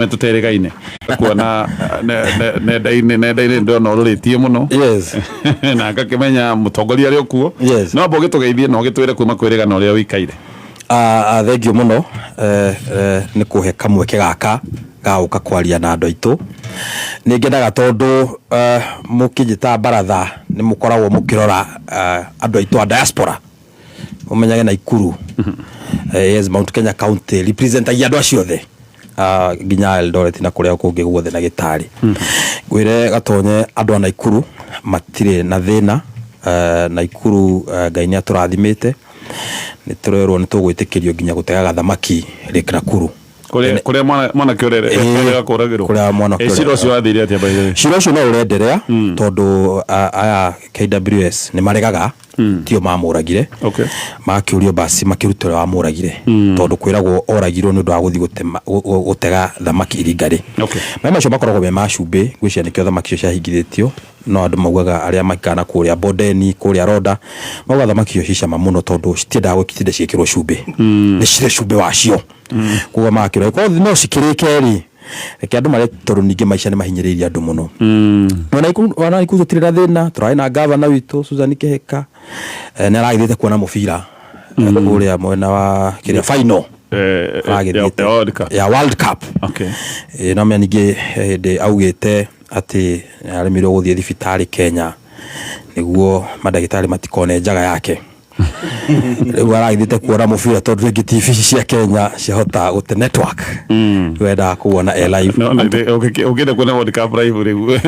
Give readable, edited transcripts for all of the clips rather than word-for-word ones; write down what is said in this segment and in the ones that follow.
Tũterĩgaine kuona nenda-inĩ ndona ũrũrĩtie mũno. Na ngakĩmenya mũtongoria arĩ o kuo. No amba ũgĩtũgeithie na ũgĩtwĩre kuma kwĩrĩgana ũrĩa ũikaire. Thengiũ mũno nĩ kũhe kamweke gaka ga gũka kwaria na andũ aitũ. Nĩ ngenaga tondũ mũkĩnjĩta baratha nĩ mũkoragwo mũkĩrora andũ aitũ a diaspora. Mũmenyage Naikuru, yes, Mount Kenya County representagia andũ acio othe nginya Eldoret na kũrĩa kũngĩ guothe na Gĩtarĩ. Ngwĩre Gatonye, andũ a Naikuru matirĩ na thĩna. Naikuru Ngai nĩ atũrathimĩte, nĩ tũrerwo nĩ tũgwĩtĩkĩrio nginya gũtegaga thamaki Lake Nakuru. Kũrĩa mwanake ũrĩa erega kũragĩrwo. Kũrĩa mwanake ũrĩa- Cira ũcio wathire atĩa, by the way? Cira ũcio no ũrenderea tondũ aya KWS nĩ maregaga tio mamũragire. Makĩũrio basi makĩruta ũrĩa wamũragire, tondũ kwĩragwo oragirwo nĩ ũndũ wa gũthiĩ gũtega thamaki iringarĩ. Maĩ macio makoragwo me ma cumbĩ, ngwĩciria nĩkĩo thamaki icio ciahingithĩtio. No andũ maugaga, arĩa maikaraga kũrĩa bondeni, kũrĩa Ronda, maugaga thamaki icio ci cama mũno tondũ citiendaga gũtinda cigĩkĩrwo cumbĩ, nĩ cirĩ cumbĩ wacio. Koguo magakĩrwo korwo no cikĩrĩke rĩ, reke andũ marĩe, tondũ ningĩ maica nĩ mahinyĩrĩirie andũ mũno. Ona Naikuru tũtirĩ na thĩna. Tũrarĩ na gavana witũ Susan Kĩhĩka, nĩ aragĩthiĩte kuona mũbira kũrĩa mwena wa kĩrĩa final. Aragĩthiĩte ya World Cup. Ya World Cup. No menya ningĩ hĩndĩ augĩte atĩ aremirwo gũthiĩ thibitarĩ Kenya nĩguo mandagĩtarĩ matikone njaga yake. Rĩu aragĩthiĩte kuona mũbira tondũ rĩngĩ TV cia Kenya ciahota gũte network, rĩu endaga kuona e live. No, ũngĩenda kuona World Cup live rĩu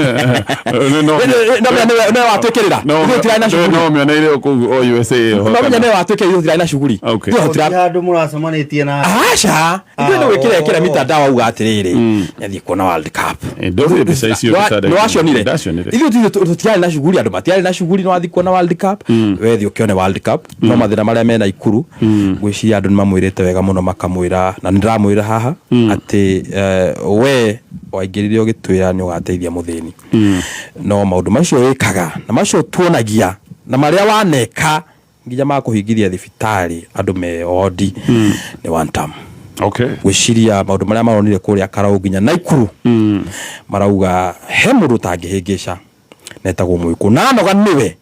No menya nĩwe watwĩkĩrĩra. Ithuĩ tũtirarĩ na shughuli. No mĩoneire kũu o USA ĩyo. No menya nĩwe watwĩkĩrĩra, ithuĩ tũtirarĩ na shughuli. Ithuĩ handũ mũracemanĩtie na Aca, ithuĩ nĩ gwĩkĩra ĩkĩra mitandao, auga atĩrĩrĩ, nĩathiĩ kuona World Cup. Ndonire mbica icio. Nĩ wacionire? Ndacionire. Ithuĩ tũtiarĩ na shughuli, andũ matiarĩ na shughuli, nĩ wathiĩ kuona World Cup, wethiĩ ũkĩone World Cup. No mathĩna marĩa mena Ikuru, ngwĩciria andũ nĩ mamwĩrĩte wega mũno, makamwĩra, na nĩ ndĩramwĩra haha atĩ we waingĩrire ũgĩtwĩra nĩ ũgateithia mũthĩni, no maũndũ macio wĩkaga na macio tuonagia na marĩa waneka nginya makũhingithia thibitarĩ andũ me wondi nĩ one term. Gwĩciria maũndũ marĩa maronire kũrĩa Karau nginya Naikuru, marauga he mũndũ ũtangĩhĩngĩca netagwo Mũgĩkũyũ, na anoga nĩwe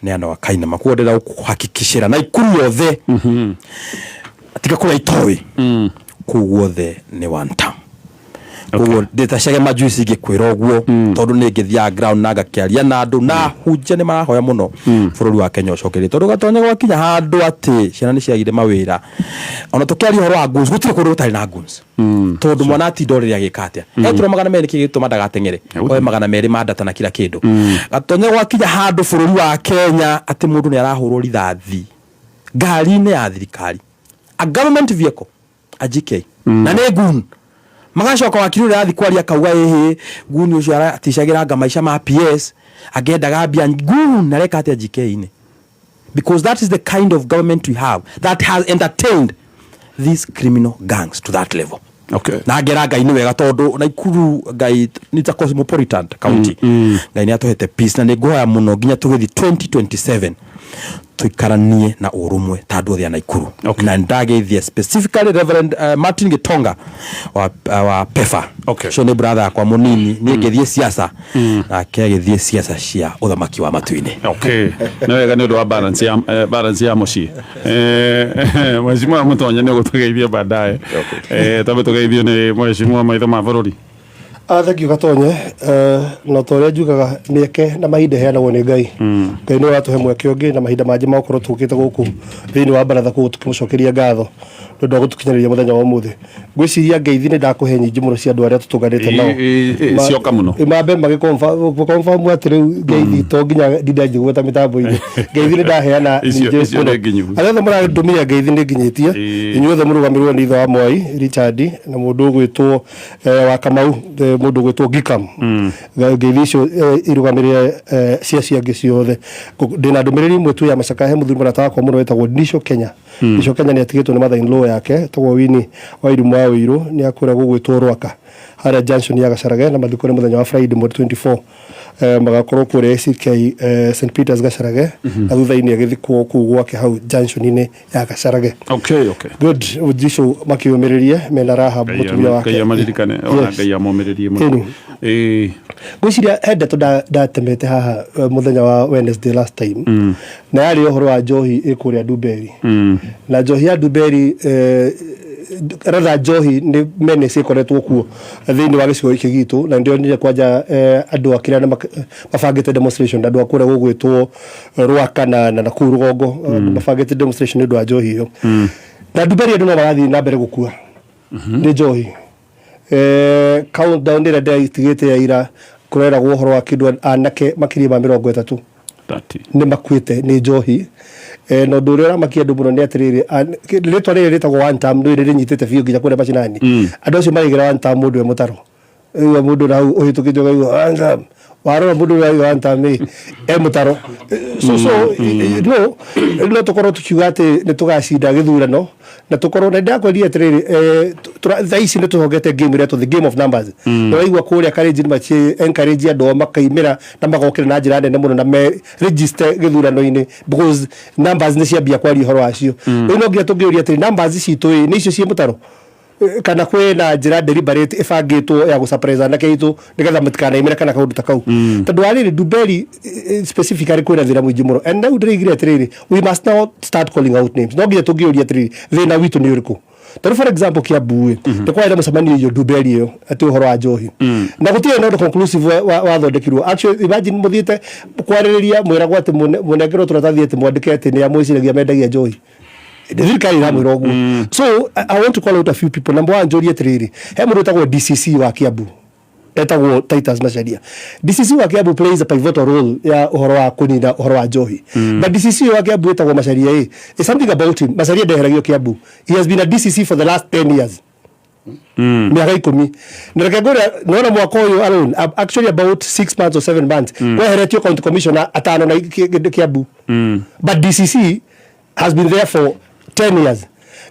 nĩ anoga kainama. Koguo ndĩrenda gũkũhakikicĩra Naikuru yothe, tiga kũrĩa itoĩ, kũu guothe nĩ one term. Koguo ndĩtacage majuici ngĩkwĩra ũguo, tondũ nĩ ngĩthiaga ground na ngakĩaria na andũ na hunjia nĩ marahoya mũno bũrũri wa Kenya ũcokerie, tondũ gatonya gwakinya handũ atĩ ciana nĩ ciagire mawĩra. Ona tũkĩaria ũhoro wa goons, gũtirĩ kũndũ gũtarĩ na goons, tondũ mwana atinda ũrĩrĩ agĩka atĩa, eturwo 200, nĩkĩ gĩtũma ndagateng'ere oe 200 ma data na kila kĩndũ? Gatonya gwakinya handũ bũrũri wa Kenya atĩ mũndũ nĩ arahũrwo rithathi ngari-inĩ ya thirikari, a government vehicle, a GK, na nĩ gun. Magacoka wakiri ũrĩa arathiĩ kwaria akauga ĩhĩ gun ũcio araticagĩra anga maica ma PS, angĩendaga mbia gun areka atĩa GK-inĩ? Because that is the kind of government we have that has entertained these criminal gangs to that level. Na ngera Ngai nĩ wega, tondũ Naikuru Ngai nĩ ta cosmopolitan county, Ngai nĩ atũhete peace, na nĩ ngũhoya mũno nginya tũgĩthiĩ 2027 tũikaranie na ũrũmwe ta andũ othe a Naikuru. Na ndageithia specifically Reverend Martin Gitonga wa PEFA. Ũcio nĩ brother yakwa mũnini, niĩ ngĩthiĩ siasa nake agĩthiĩ siasa cia ũthamaki wa matu-inĩ. Okay, nĩ wega nĩ ũndũ wa balance ya mũciĩ. Mheshimiwa Mũtonya nĩ ũgũtũgeithia baadaye. Twambe tũgeithio nĩ mheshimiwa maitho ma bũrũri. Ah, thank you Gatonye. Na ta ũrĩa njugaga, mĩeke na mahinda ĩheanagwo nĩ Ngai. Ngai nĩwe watũhe mweke ũngĩ na mahinda mangĩ ma gũkorwo tũkĩte gũkũ thĩinĩ wa baratha kũu tũkĩmũcokeria ngatho nĩ ũndũ wa gũtũkinyĩrĩria mũthenya wa ũmũthĩ. Ngwĩciria ngeithi nĩ ndakũhe nyingĩ mũno cia andũ arĩa tũtũnganĩte nao. Cioka mũno. Mambe magĩconfirm atĩ rĩu ngeithi to nginya ndinde njiguĩte mĩtambo-inĩ, ngeithi nĩ ndaheana nyingĩ icio mũno. Nĩ nginyu. Arĩa othe mũrandũmĩra ngeithi nĩ nginyĩtie. Inyuothe mũrũgamĩrĩrwo nĩ ithe wa Mwai Richard na mũndũ ũgwĩtwo wa Kamau, mũndũ ũgwĩtwo Gikam. Ngeithi icio irũgamĩrĩre cia ciangĩ ciothe. Ndĩna ndũmĩrĩri ĩmwe tu ya macakaya he mũthuri mũrata wakwa mũno wĩtagwo Nisho Kenya. Ico Kenya nĩ atigĩtwo nĩ mother in law yake etagwo Winnie Wairimu wa Ũirũ, nĩ akũrĩa gũgwĩtwo Rwaka harĩa junction ya Gacarage, na mathiko nĩ mũthenya wa Friday mweri 24, magakorwo kũrĩa ACK St Peters Gacarage, na thutha-inĩ agĩthikwo kũu gwake hau junction-inĩ ya Gacarage. Good, Jisho makĩũmĩrĩrie mena Rahab mũtumia wake. Ngai amaririkane ona Ngai amomĩrĩrie mũno. Ĩni. Ngwĩciria he ndeto ndatemete haha mũthenya wa Wednesday last time, na yarĩ ũhoro wa njohi ĩ kũrĩa Ndumberi, na njohi ya Ndumberi, rather njohi nĩ menace ĩkoretwo kuo thĩinĩ wa gĩcigo gĩkĩ gitũ, na ndĩronire kwanja andũ a kĩrĩa mabangĩte demonstration, andũ a kũrĩa gũgwĩtwo Rwaka na kũu rũgongo, mabangĩte demonstration nĩ ũndũ wa njohi ĩyo. Na Ndumberi andũ no marathiĩ na mbere gũkua nĩ njohi. Countdown ĩrĩa ndĩratigĩte ya ira, kũreragwo ũhoro wa kĩndũ anake makĩria ma 30 30. Nĩ makuĩte nĩ njohi. Na ũndũ ũrĩa ũramakia andũ mũno nĩ atĩrĩrĩ, rĩtwa rĩrĩ rĩtagwo one term nĩ rĩnyitĩte biũ nginya kũrĩa macinani. Andũ acio marĩgĩra one term mũndũ e mũtaro. Rĩu mũndũ na hau ũhĩtũkĩte ũkaigua one term, warora mũndũ ũrĩa ũraiga one term ĩ e mũtaro. So no tũkorwo tukiuga atĩ nĩ tũgacinda gĩthurano na tũkorwo na ndakwĩrire atĩrĩrĩ, thaa ici nĩ tũhongete game ĩretwo the game of numbers. Nĩ waigua kũrĩa Kalenjin machi encourage andũ ao makaimĩra na magokĩra na njĩra nene mũno na me register gĩthurano-inĩ, because numbers nĩ ciambia kwaria ũhoro wacio. Rĩu no nginya tũngĩũria atĩrĩ, numbers citũ ĩ nĩ icio ciĩ mũtaro, kana kwĩ na njĩra deliberate ĩbangĩtwo ya gũsurprise anake aitũ nĩgetha matikanaimĩre kana kaũndũ ta kau? Tondũ wa rĩrĩ, Ndumberi specifically kwĩna thĩna mũingĩ mũno, and rĩu ndĩraigire atĩrĩrĩ, we must now start calling out names. No nginya tũngĩũria atĩrĩrĩ, thĩna witũ nĩ ũrĩkũ? Tondũ for example Kiambu ĩ nĩ kwarĩ na mũcemanio iyo Ndumberi ĩyo atĩ ũhoro wa njohi, na gũtirĩ na ũndũ conclusive wathondekirwo. Actually, imagine mũthiĩte kwarĩrĩria, mwĩragwo atĩ mũnengerwo tũratathi atĩ mwandĩke atĩ nĩ amwĩciragia mendagia njohi. Thirikari iramwĩra ũguo. So I want to call out a few people. Number one, njũrie atĩrĩrĩ, he mũndũ wĩtagwo DCC wa Kiambu etagwo Titus Macharia. DCC wa Kiambu plays a pivotal role ya ũhoro wa kũnina ũhoro wa njohi, but DCC wa Kiambu wĩtagwo Macharia ĩ is something about him. Macharia ndeheragio Kiambu. He has been a DCC for the last 10 years, mĩaka 10. Na reke ngwĩre, nona mwaka ũyũ alone, actually about 6 months or 7 months, kweheretio county commissioner atano na Kiambu, but DCC has been there for 10 years.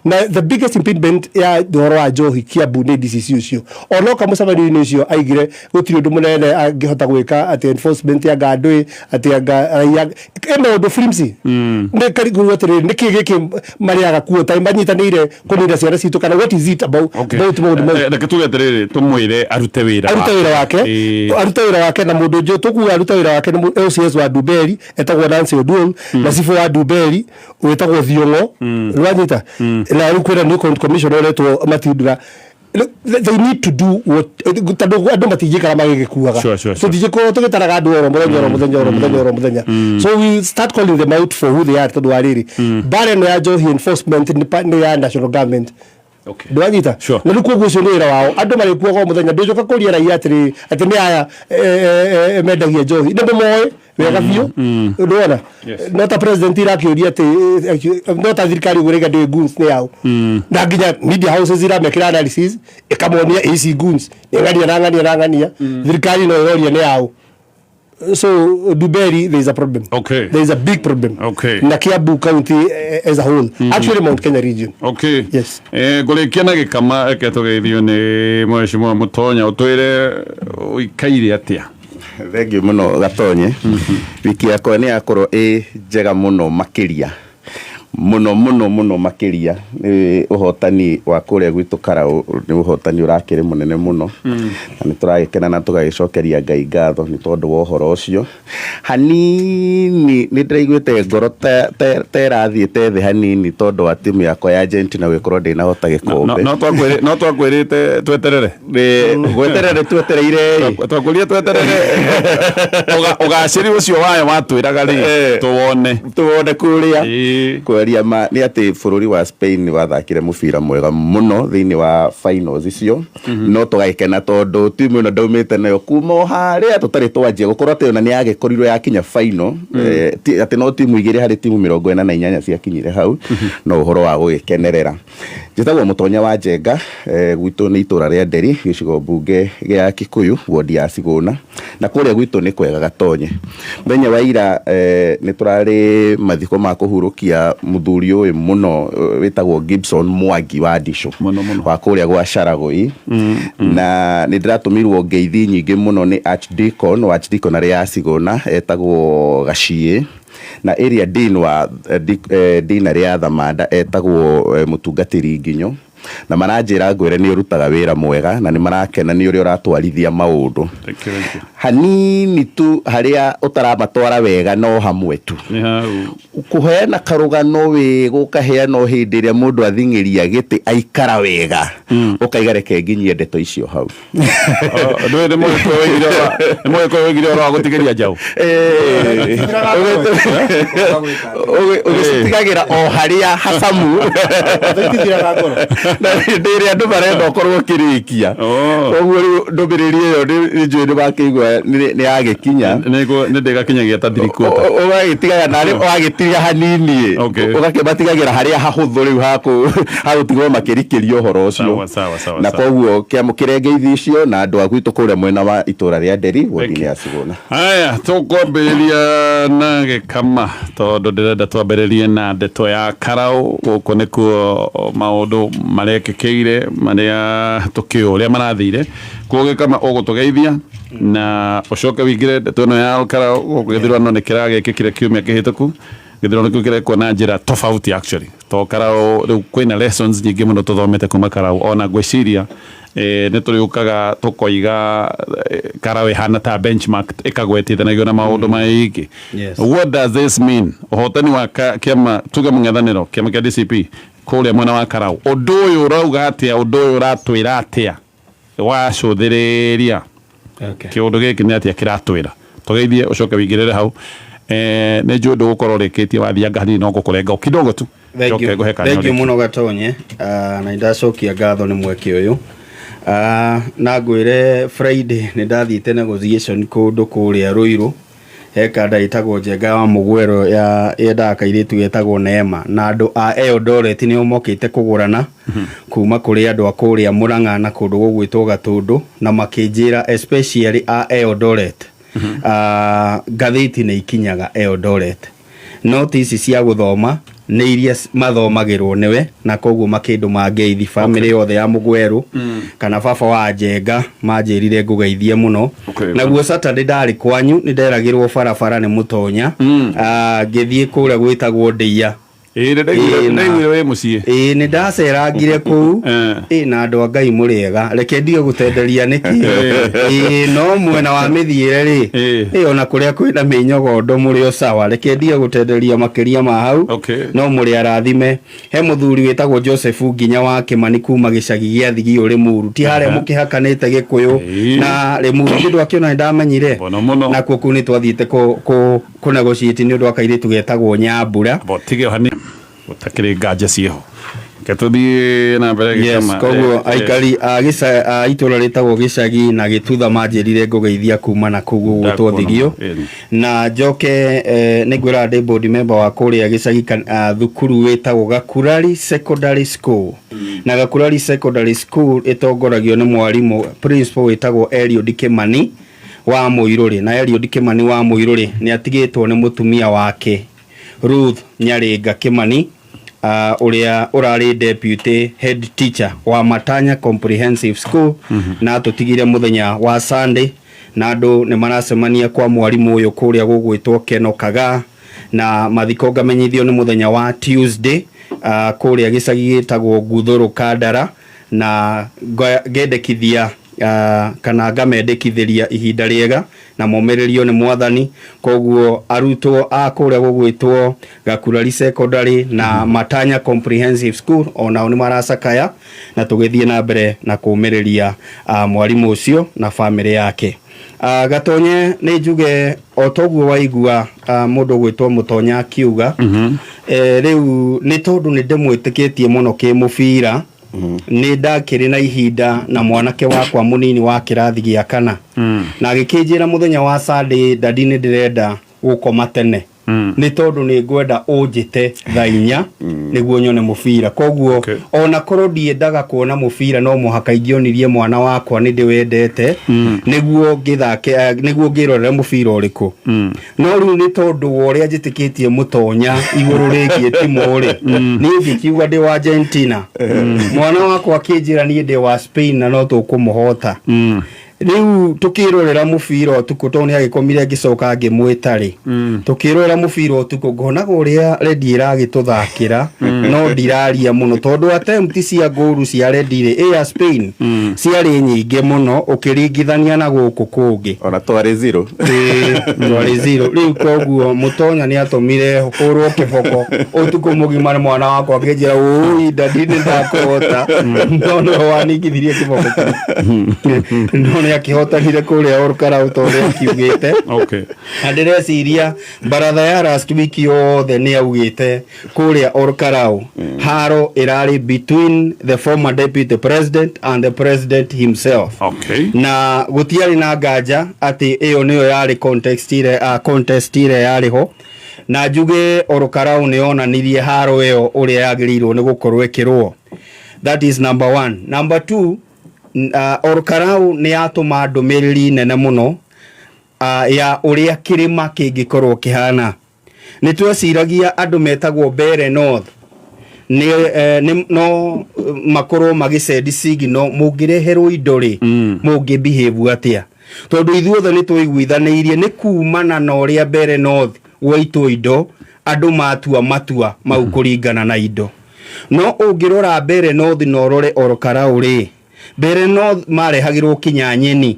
Na the biggest impediment ya ũhoro wa njohi Kiambu nĩ DCC ũcio. Onoka mũcemanio-inĩ ũcio aigire gũtirĩ ũndũ mũnene angĩhota gwĩka, atĩ enforcement ya ngandũ atĩ anga raia ĩ maũndũ flimsy. Nĩ karigũrwo atĩrĩrĩ, nĩkĩ gĩkĩ marĩaga kuo ta manyitanĩire kũnina ciana citũ, kana what is it about about maũndũ mau? Reke tuge atĩrĩrĩ, tũmwĩre arute wĩra arute wĩra wake. Arute wĩra wake. Na mũndũ ũngĩ tũkuga arute wĩra wake nĩ OCS wa Ndumberi etagwo Nancy Oduol, na cibũ wa Ndumberi wĩtagwo Thiong'o rwanyita, na rĩu kwĩna new county commissioner ũretwo Matindura. Look, they need to do what, tondũ andũ matingĩikara magĩgĩkuaga. Tũtingĩkorwo tũgĩtaraga andũ oro mũthenya, oro mũthenya, oro mũthenya, oro mũthenya. So we start calling them out for who they are, tondũ wa rĩrĩ, mbara ĩno ya njohi enforcement nĩ ya national government. Ndwanyita? Sure. Na rĩu koguo ũcio nĩ wĩra wao. Andũ marĩkuaga o mũthenya. Ndũcoka kũria raia atĩrĩrĩ, atĩ nĩ aya mendagia njohi, nĩ mũmoĩ wega biũ, ndwona? No ta president irakĩũria atĩ no ta thirikari ũguo rĩga ndĩũĩ goons nĩ yao, na nginya media houses iramekĩra analysis ĩkamonia ici goons nĩ ng'ania na ng'ania na ng'ania. Thirikari no ĩroria nĩ yao. So Ndumberi, there is a problem. There is a big problem. Na Kiambu County as a whole, actually Mount Kenya region. Yes. Ngũrĩkia na gĩkama, reke tũgeithio nĩ mheshimiwa Mũtonya, ũtwĩre ũikaire atĩa. Thengiũ mũno Gatonye. Wiki yakwa nĩ yakorwo ĩ njega mũno makĩria, mũno mũno mũno makĩria. Nĩ ũhotani wa kũrĩa gwitũ Karau, nĩ ũhotani ũrakĩrĩ mũnene mũno, na nĩ tũragĩkena na tũgagĩcokeria Ngai ngatho nĩ tondũ wa ũhoro ũcio. Hanini nĩ ndĩraiguĩte ngoro ta ĩrathiĩte thĩ hanini tondũ wa timu yakwa ya Argentina gũgĩkorwo ndĩnahota gĩkombe. No twakwĩrĩte tweterere. Gweterere twetereire. Twakwĩrire tweterere ũgacĩri ũcio wayo watwĩraga rĩ, tuwone. Tuwone kũrĩa. Kwaria ma nĩ atĩ bũrũri wa Spain nĩ wathakire mũbira mwega mũno thĩinĩ wa finals icio, no tũgagĩkena tondũ timu ĩno ndaumĩte nayo kuma o harĩa tũtarĩ twanjia gũkorwo atĩ ona nĩ yagĩkorirwo yakinya final, atĩ no timu igĩrĩ harĩ timu 48 ciakinyire hau. No ũhoro wa gũgĩkenerera. Njĩtagwo Mũtonya wa Njenga, gwitũ nĩ itũra rĩa Nderi, gĩcigo mbunge gĩa Kikuyu, wodi ya Cigũna, na kũrĩa gwitũ nĩ kwega. Gatonye, mũthenya wa ira nĩ tũrarĩ mathiko ma kũhurũkia. Mũthuri ũyũ mũno wĩtagwo Gibson Mwangi wa Ndicũ Mũno, mũno. Wa kũrĩa gwa Caragũi, na nĩ ndĩratũmĩirwo ngeithi nyingĩ mũno nĩ Archdeacon wa Archdeaconry ya Cigũna etagwo Gaciĩ, na area dean wa deanery ya Thamanda etagwo Mũtungatĩri Nginyo, na maranjĩra ngwĩre nĩ ũrutaga wĩra mwega na nĩ marakena nĩ ũrĩa ũratwarithia maũndũ. Thank you, thank you. Hanini tu harĩa ũtaramatwara wega no hamwe tu. Nĩ hau. Kũheana karũgano wĩ gũkaheana o hĩndĩ ĩrĩa mũndũ athing'ĩria gĩtĩ aikara wega, ũkaiga reke nginyie ndeto icio hau. Ndũĩ nĩ mũgĩkũyũ wĩigire ũhoro wa gũtigĩria njaũ. Ũgĩcitigagĩra o harĩa hacamu. Itithiraga ngoro. Na hĩndĩ ĩrĩa andũ marenda ũkorwo ũkĩrĩkia. Oh. Koguo rĩu ndũmĩrĩri ĩyo nĩ njũĩ nĩ makĩigua nĩ yagĩkinya. Nĩ ndĩgakinyagia ta 3/4. Ũgagĩtigaga narĩ wagĩtiga hanini, ũgakĩmatigagĩra harĩa hahũthũ rĩu hagũtigwo makĩrikĩria ũhoro ũcio. Sawa, sawa, sawa, Na sawa. koguo kĩamũkĩre ngeithi icio na andũ a gwitũ kũrĩa mwena wa itũra rĩa Nderi, wodi-inĩ ya Cigũna. Haya, tũkwambĩrĩria na gĩkama tondũ ndĩrenda twambĩrĩrie na ndeto ya Karau. Gũkũ nĩkuo maũndũ marekĩkĩire marĩa tũkĩũĩ ũrĩa marathire. Koguo gĩkama ũgũtũgeithia na ũcoke wĩingĩre ndeto ĩno ya Karau. Gũkũ gĩthurano nĩ kĩragĩkĩkire kiumia kĩhĩtũku. Gĩthurano kĩu kĩrekwo na njĩra tofauti actually, to Karau rĩu kwĩna lessons nyingĩ mũno tũthomete kuma Karau. Ona ngwĩciria nĩ tũrĩũkaga tũkoiga Karau ĩhana ta benchmark ĩkagwetithanagio na maũndũ maingĩ. What does this mean, ũhotani wa kĩama, tuge mũng'ethanĩro, kĩama kĩa DCP kũrĩa mwena wa Karau? Ũndũ ũyũ ũrauga atĩa? Ũndũ ũyũ ũratwĩra atĩa wacũthĩrĩria? Kĩũndũ gĩkĩ nĩ atĩa kĩratwĩra? Tũgeithie ũcoke wĩingĩrĩre hau. Nĩ njũĩ ndũgũkorwo ũrĩkĩtie, wathianga hanini no ngũkũrenga o kidogo tu. Thank Njoke you. ngũhe kanya Thank you ũrĩkie. Mũno Gatonye. Na nĩndacokia ngatho nĩ mweke ũyũ. Na ngwĩre Friday nĩ ndathiĩte negotiation kũndũ kũrĩa Ruiru, he kanda ĩtagwo Njenga wa Mũgwero ya yendaga kairĩtu getagwo Neema, na andũ a Eldoret nĩo mokĩte kũgũrana kuma kũrĩ andũ a kũrĩa Murang'a na kũndũ gũgwĩtwo Gatũndũ, na makĩnjĩra especially a Eldoret, ngathĩti nĩ ikinyaga Eldoret, no ti ici cia gũthoma, nĩ iria mathomagĩrwo nĩwe, na koguo makĩndũma ngeithi family yothe ya Mũgwerũ kana baba wa Njenga, manjĩrire ngũgeithie mũno. Naguo Saturday ndarĩ kwanyu, nĩ nderagĩrwo barabara nĩ mũtonya. Ngĩthiĩ kũrĩa gwĩtagwo Ndĩia. Ĩĩ, nĩ ndaiguire wĩ mũciĩ. Ĩĩ, nĩ ndacerangire kũu. Ĩĩ, na andũ a Ngai mũrĩega, reke ndige gũtenderia nĩkĩ. Ĩĩ, no mwena wa mĩthiĩre rĩ, ĩĩ, ona kũrĩa kwĩna mĩnyogondo mũrĩ o sawa, reke ndige gũtenderia makĩria ma hau. No mũrĩ arathime. He mũthuri wĩtagwo Joseph Nginya wa Kĩmani kuma gĩcagi gĩa Thigio Rĩmuru, ti harĩa mũkĩhakanĩte Gĩkũyũ na Rĩmuru, nĩ ndwakĩona nĩ ndamenyire. Mũno, mũno. Nakuo kũu nĩ twathiĩte kũ negotiate nĩ ũndũ wa kairĩtu getagwo Nyambura. Bo tige hani gũtakĩrĩ nganja ciĩho, reke tũthiĩ na mbere. Yes. Gĩkama. Koguo aikari a gĩca a itũra rĩtagwo Gĩcagi na Gĩtutha manjĩrire ngũgeithia kuma na kũu gũgwĩtwo Ndakuona. Thigio. Na njoke nĩ ngwĩra ndĩ board member wa kũrĩa gĩcagi thukuru wĩtagwo Gakurari Secondary School, na Gakurari Secondary School ĩtongoragio nĩ mwarimũ principal wĩtagwo Eliud Kĩmani wa Mũirũrĩ, na Eliud Kĩmani wa Mũirũrĩ nĩ atigĩtwo nĩ mũtumia wake Ruth Nyaringa Kĩmani, ũrĩa ũrarĩ deputy head teacher wa Matanya Comprehensive School, na atũtigire mũthenya wa Sunday, na andũ nĩ maracemania kwa mwarimũ ũyũ kũrĩa gũgwĩtwo Keno Kagaa, na mathiko ngamenyithio nĩ mũthenya wa Tuesday kũrĩa gĩcagi gĩtagwo Nguthũrũ Kandara, na ngendekithia kana ngamendekithĩria ihinda rĩega na momĩrĩrio nĩ Mwathani. Koguo arutwo a kũrĩa gũgwĩtwo Gakurari Secondary na Matanya Comprehensive School onao nĩ maracakaya, na tũgĩthiĩ na mbere na kũmĩrĩria mwarimũ ũcio na bamĩrĩ yake. Gatonye, nĩ njuge o toguo waigua mũndũ ũgwĩtwo Mũtonya akiuga, rĩu nĩ tondũ nĩ ndĩmwĩtĩkĩtie mũno kĩmũbira, nĩ ndakĩrĩ na ihinda na mwanake wakwa mũnini wa kĩrathi gĩa kana, na agĩkĩnjĩra mũthenya wa Sunday, "Daddy, nĩ ndĩrenda gũkoma tene." Nĩ tondũ nĩ ngwenda ũnjĩte thaa 4 nĩguo nyone mũbira. Koguo ona korwo ndiendaga kuona mũbira, no mũhaka ingĩonirie mwana wakwa nĩ ndĩwendete nĩguo ngĩthake, nĩguo ngĩrorere mũbira ũrĩkũ. No rĩu nĩ tondũ wa ũrĩa njĩtĩkĩtie mũtonya igũrũ rĩgiĩ timũ rĩ, niĩ ngĩkiuga ndĩ wa Argentina. Mwana wakwa akĩnjĩra niĩ ndĩ wa Spain na no tũkũmũhota. Rĩu tũkĩrorera mũbira ũtukũ, tondũ nĩ agĩkomire, ngĩcoka ngĩmwĩta rĩ, tũkĩrorera mũbira ũtukũ, ngonaga ũrĩa rendi ĩragĩtũthakĩra, no ndiraria mũno tondũ attempt cia ngũru cia rendi rĩ, ĩ ya Spain ciarĩ nyingĩ mũno ũkĩringithania na gũkũ kũngĩ. Ona twarĩ zero. Ĩĩ, twarĩ zero. Rĩu koguo mũtonya nĩ atũmire hũrwo kĩboko ũtukũ mũgima nĩ mwana wakwa, akĩnjĩra, "Ũi dadi, nĩ ndakũhota." No nĩwe waningithirie kĩboko kĩu, no nĩ akĩhotanire kũrĩa Olkalau ta ũrĩa akiugĩte. Na ndĩreciria baratha ya last week yothe nĩ augĩte kũrĩa Olkalau haro ĩrarĩ between the former deputy president and the president himself. Na gũtiarĩ na nganja atĩ ĩyo nĩyo yarĩ context ĩrĩa contest ĩrĩa yarĩ ho. Na njuge Olkalau nĩ yonanirie haro ĩyo ũrĩa yagĩrĩirwo nĩ gũkorwo ĩkĩrũo. That is number one. Number two, Olkalau nĩ yatũma ndũmĩrĩri nene mũno ya ũrĩa kĩrĩma kĩngĩkorwo kĩhana. Nĩ tweciragia andũ metagwo Mbere North nĩ, nĩ no makorwo magĩcendi signal, mũngĩreherwo indo rĩ, mũngĩ behave atĩa? Tondũ ithuothe nĩ twaiguithanĩirie nĩ kumana na ũrĩa Mbere North gwaitwo indo, andũ matua matua mau kũringana na indo. No ũngĩrora Mbere North na ũrore Olkalau rĩ, Mbere North marehagĩrwo kinya nyeni,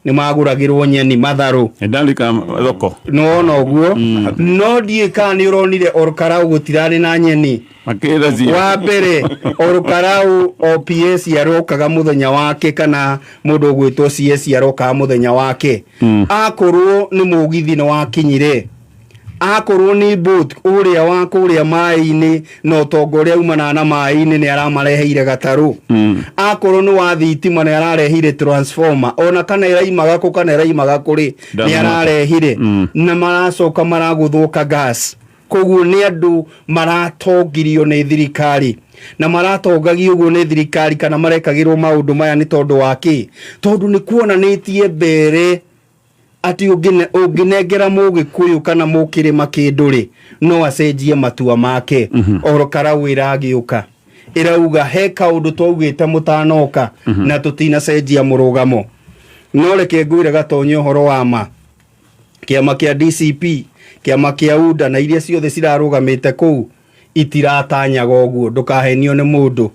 nĩ magũragĩrwo nyeni, matharũ. Ndarika thoko. Nona ũguo, no ndiĩ kana nĩ ũronire Olkalau gũtirarĩ na nyeni. Makĩra zero. Wa mbere, Olkalau OPS arokaga mũthenya wake, kana mũndũ ũgwĩtwo CS arokaga mũthenya wake. Akorwo nĩ mũgithi nĩ wakinyire, akorwo nĩ boat ũrĩa wa kũrĩa maĩ-inĩ na ũtonga ũrĩa umanaga na maĩ-inĩ nĩ aramareheire gatarũ, akorwo nĩ wa thitima nĩ arareheire transformer, ona kana ĩraimaga kũ kana ĩraimaga kũrĩ, nĩ Doesn't matter. ararehire. Na maracoka maragũthũka gas. Koguo nĩ andũ maratongirio nĩ thirikari, na maratongagio ũguo nĩ thirikari kana marekagĩrwo maũndũ maya nĩ tondũ wa kĩ? Tondũ nĩ kuonanĩtie mbere atĩ ũngĩnengera mũgĩkũyũ kana mũkĩrĩma kĩndũ rĩ, no acenjie matua make. Olkalau ĩragĩũka ĩrauga he kaũndũ twaugĩte mũtanoka na tũtinacenjia mũrũgamo. No reke ngwĩre gatonye ũhoro wa ma, kĩama kĩa DCP, kĩama kĩa UDA na iria ciothe cirarũgamĩte kũu itiratanyaga ũguo. Ndũkahenio nĩ mũndũ.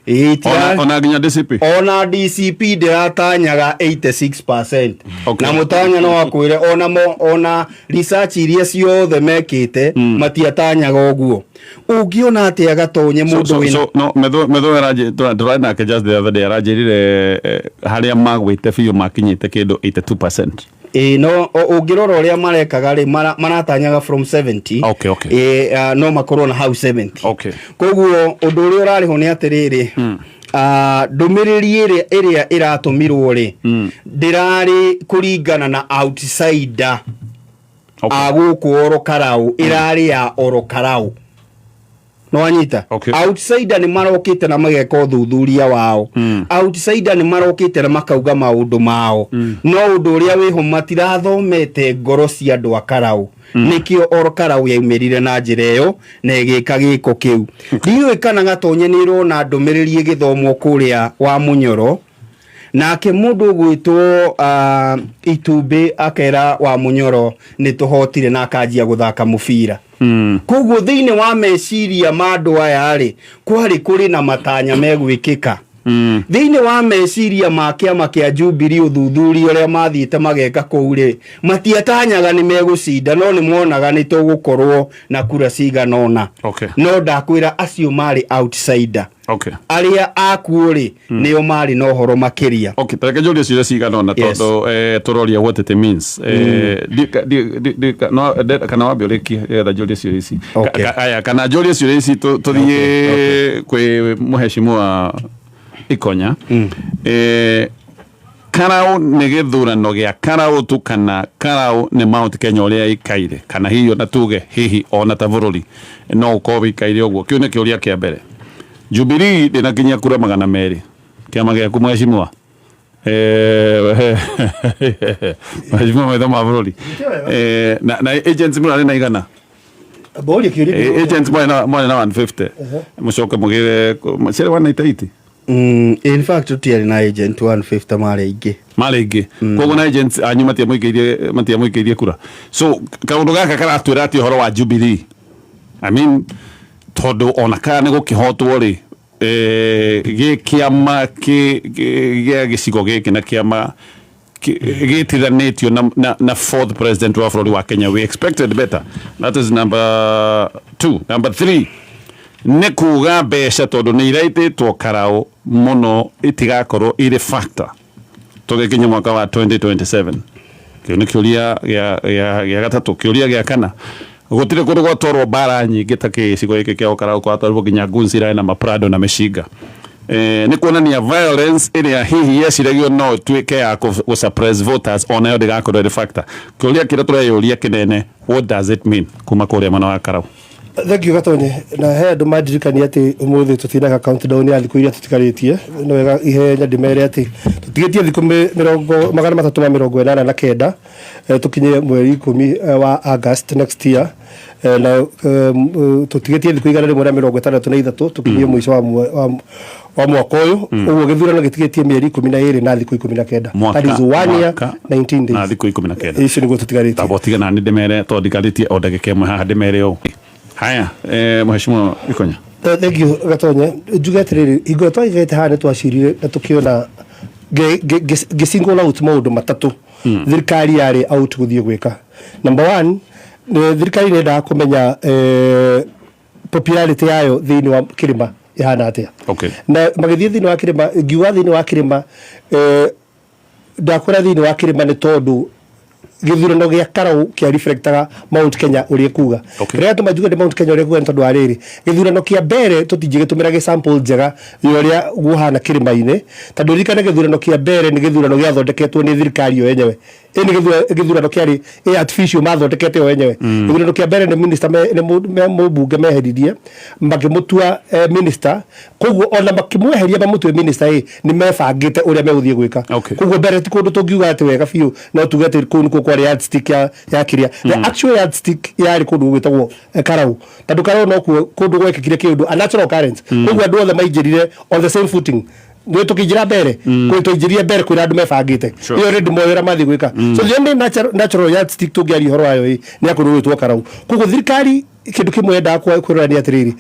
Ĩĩ, Ona nginya DCP. Ona DCP ndĩratanyaga 86%. Na mũtanya no akwĩre ona mo, ona research iria ciothe mekĩte, matiatanyaga ũguo. Ũngĩona atĩa gatonye mũndũ wĩna So, no metho metho tũrarĩ nake just the other day, aranjĩrire harĩa magwĩte biũ makinyĩte kĩndũ 82%. Ĩĩ, no ũngĩrora ũrĩa marekaga rĩ, maratanyaga from 70. Ĩĩ, no makorwo na hau 70. Koguo ũndũ ũrĩa ũrarĩho nĩ atĩrĩrĩ, ndũmĩrĩri ĩrĩa ĩratũmirwo rĩ, ndĩrarĩ kũringana na outsider a gũkũ Orokarau, ĩrarĩ ya Orokarau. No wanyita? Outsider nĩ marokĩte na mageka ũthuthuria wao. Outsider nĩ marokĩte na makauga maũndũ mao. No ũndũ ũrĩa wĩho, matirathomete ngoro cia andũ a Karau. Nĩkĩo Orokarau yaumĩrire na njĩra ĩyo na ĩgĩka gĩko kĩu. Ndiũĩ kana gatonye nĩ ĩrona ndũmĩrĩri ĩgĩthomwo kũrĩa wa Mũnyoro, nake mũndũ ũgwĩtwo Itumbĩ akera wa Mũnyoro nĩ tũhotire, na akanjia gũthaka mũbira. Koguo thĩinĩ wa meciria ma andũ aya rĩ, kwarĩ kũrĩ na matanya megwĩkĩka. Thĩinĩ wa meciria ma kĩama kĩa Jubilee, ũthuthuria ũrĩa mathiĩte mageka kũu rĩ, matiatanyaga nĩ megũcinda, no nĩ monaga nĩ tũgũkorwo na kura cigana ũna. No ndakwĩra acio marĩ outsider. Arĩa akuo rĩ, nĩo marĩ na ũhoro makĩria. Okay, tareke njũrie ciũria cigana ũna tondũ tũroria what it means. No kana wambe ũrĩkie nĩgetha njũrie ciũria ici. Aya, kana njũrie ciũria ici tũthiĩ kwĩ mũheshimu wa Ikonya. Karau nĩ gĩthurano gĩa Karau tu kana Karau nĩ Mount Kenya ũrĩa ĩikaire, kana hihi ona tuge hihi ona ta bũrũri no ũkorwo wĩikaire ũguo? Kĩu nĩ kĩũria kĩa mbere. Jubilee ndĩnakinyia kura 200, kĩama gĩaku mheshimiwa, mheshimiwa maitho ma bũrũri. Na agents mũrarĩ na igana. Mboria kĩũria. Agents mwarĩ na 150, mũcoke mũgĩre ciarĩ 198. In fact tũtiarĩ na agent 150, marĩ aingĩ. Marĩ aingĩ, koguo na agents anyu matiamũikĩirie kura. So kaũndũ gaka karatwĩra atĩ ũhoro wa Jubilee, I mean, tondũ ona kana nĩ gũkĩhotwo rĩ, gĩ kĩama gĩa gĩcigo gĩkĩ na kĩama gĩtithanĩtio na fourth president wa bũrũri wa Kenya, we expected better. That is number two. Number three nĩ kuga mbeca, tondũ nĩ iraitĩtwo Karau mũno, itigakorwo irĩ factor tũgĩkinya mwaka wa 2027. Kĩu nĩ kĩũria gĩa gatatũ. Kĩũria gĩa kana, gũtirĩ kũndũ gwatwarwo mbara nyingĩ ta gĩcigo gĩkĩ kĩa Ũkarau, gwatwarwo nginya guns irarĩ na maprado na mĩcinga. Nĩ kuonania violence ĩrĩa hihi yeciragio no ĩtuĩke ya gũ suppress voters onayo ndĩgakorwo ĩrĩ factor. Kĩũria kĩrĩa tũreyũria kĩnene, what does it mean kuma kũrĩa mwena wa Karau? Thank you, Gatonye. Na he andũ mandirikania atĩ ũmũthĩ tũtinaga countdown ya thikũ iria tũtigarĩtie. No wega ihenya ndĩmere atĩ tũtigĩtie thikũ mĩrongo 389 tũkinye mweri 10 wa August next year, na tũtigĩtie thikũ 163 tũkinyie mũico wa mwaka ũyũ. Ũguo gĩthurano gĩtigĩtie mĩeri 12 na thikũ 19. Mwaka, That is one year mwaka 19 days. Na thikũ 19. Icio nĩguo tũtigarĩtie. Tabo tiga nani ndĩmere, tondũ ndigarĩtie o ndagĩka ĩmwe haha ndĩmere ũũ. Haya, mheshimiwa Ikonya. Thank you, Gatonye. Njuge atĩrĩrĩ, hingo ĩrĩa twaigĩte haha nĩ twacirire na tũkĩona ngĩ single out maũndũ matatũ thirikari yarĩ out gũthiĩ gwĩka. Number one, thirikari nĩ yendaga kũmenya popularity yayo thĩinĩ wa kĩrĩma ĩhana atĩa. Na magĩthiĩ thĩinĩ wa kĩrĩma, ngiuga thĩinĩ wa kĩrĩma, ndakwĩra thĩinĩ wa kĩrĩma nĩ tondũ gĩthurano gĩa Karau kĩa reflectaga Mount Kenya ũrĩa kuga. Kĩrĩa gĩatũma njuge nĩ Mount Kenya ũrĩa kuga nĩ tondũ wa rĩrĩ, gĩthurano kĩa mbere tũtingĩgĩtũmĩra gĩ sample njega ya ũrĩa guhana kĩrĩma-inĩ, tondũ ririkane gĩthurano kĩa mbere nĩ gĩthurano gĩathondeketwo nĩ thirikari yo yenyewe. Ĩ nĩ gĩthurano kĩarĩ ĩ artificial mathondekete o yenyewe. Gĩthurano kĩa mbere nĩ minister nĩ mũmbunge meheririe makĩmũtua minister. Koguo ona makĩmweheria mamũtue minister ĩ nĩ mebangĩte ũrĩa megũthiĩ gwĩka. Koguo mbere ti kũndũ tũngiuga atĩ wega biũ no tuge atĩ kũu nĩkuo kwarĩ yardstick ya kĩrĩa. The actual yardstick yarĩ kũndũ gũgwĩtagwo Karau, tondũ Karau nokuo kũndũ gwekĩkire kĩũndũ, a natural occurrence. Koguo andũ othe maingĩrire on the same footing. Nĩ tũkĩingĩra mbere kwĩ tũingĩrire mbere kwĩra andũ mebangĩte. Ĩyo already moĩ ũrĩa mathiĩ gwĩka. So the only natural yardstick tũngĩaria ũhoro wayo ĩ nĩ ya kũndũ gwĩtwo Karau. Koguo thirikari kĩndũ kĩmwe yendaga kwĩrora nĩ atĩrĩrĩ,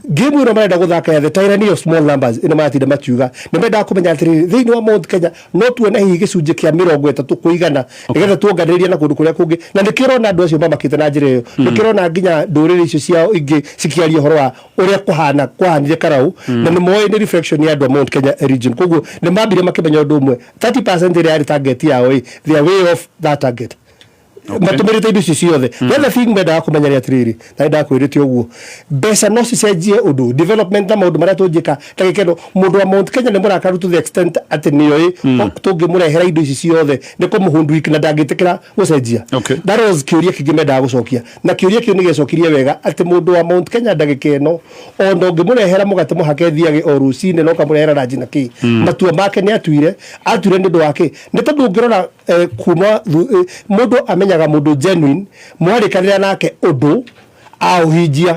game ĩno marenda gũthaka ya the tyranny of small numbers ĩno maratinda makiuga, nĩ mendaga kũmenya atĩrĩrĩ, thĩinĩ wa Mount Kenya no tuone hihi gĩcunjĩ kĩa 30 kũigana nĩgetha tuonganĩrĩrie na kũndũ kũrĩa kũngĩ. Na nĩkĩo ũrona andũ acio mamakĩte na njĩra ĩyo, nĩkĩo ũrona nginya ndũrĩrĩ icio ciao ingĩ cikĩaria ũhoro wa ũrĩa kũhana kwahanire Karau, na nĩ moĩ nĩ reflection ya andũ a Mount Kenya region. Koguo nĩ mambire makĩmenya ũndũ ũmwe, 30% ĩrĩa yarĩ target yao ĩ they are way off that target matũmĩrĩte indo icio ciothe. The other thing mendaga kũmenya nĩ atĩrĩrĩ, na nĩ ndakwĩrĩte ũguo, mbeca no cicenjie ũndũ, development na maũndũ marĩa tũngĩka ta gĩkeno. Mũndũ wa Mount Kenya nĩ mũrakaru to the extent atĩ nĩoĩ tũngĩmũrehera indo ici ciothe nĩ kũmũhundwik na ndangĩtĩkĩra gũcenjia. That was kĩũria kĩngĩ mendaga gũcokia, na kĩũria kĩu nĩ gĩacokirie wega atĩ mũndũ wa Mount Kenya ndagĩka ĩno ona ũngĩmũrehera mũgate mũhake thiage o rũcinĩ na ũkamũrehera ranji na kĩ, matua make nĩ atuire. Nĩ ũndũ wa kĩ? Nĩ tondũ ũngĩrora kuma mũndũ amenyaga mũndũ genuine mwarĩkanĩra nake ũndũ aũhinjia.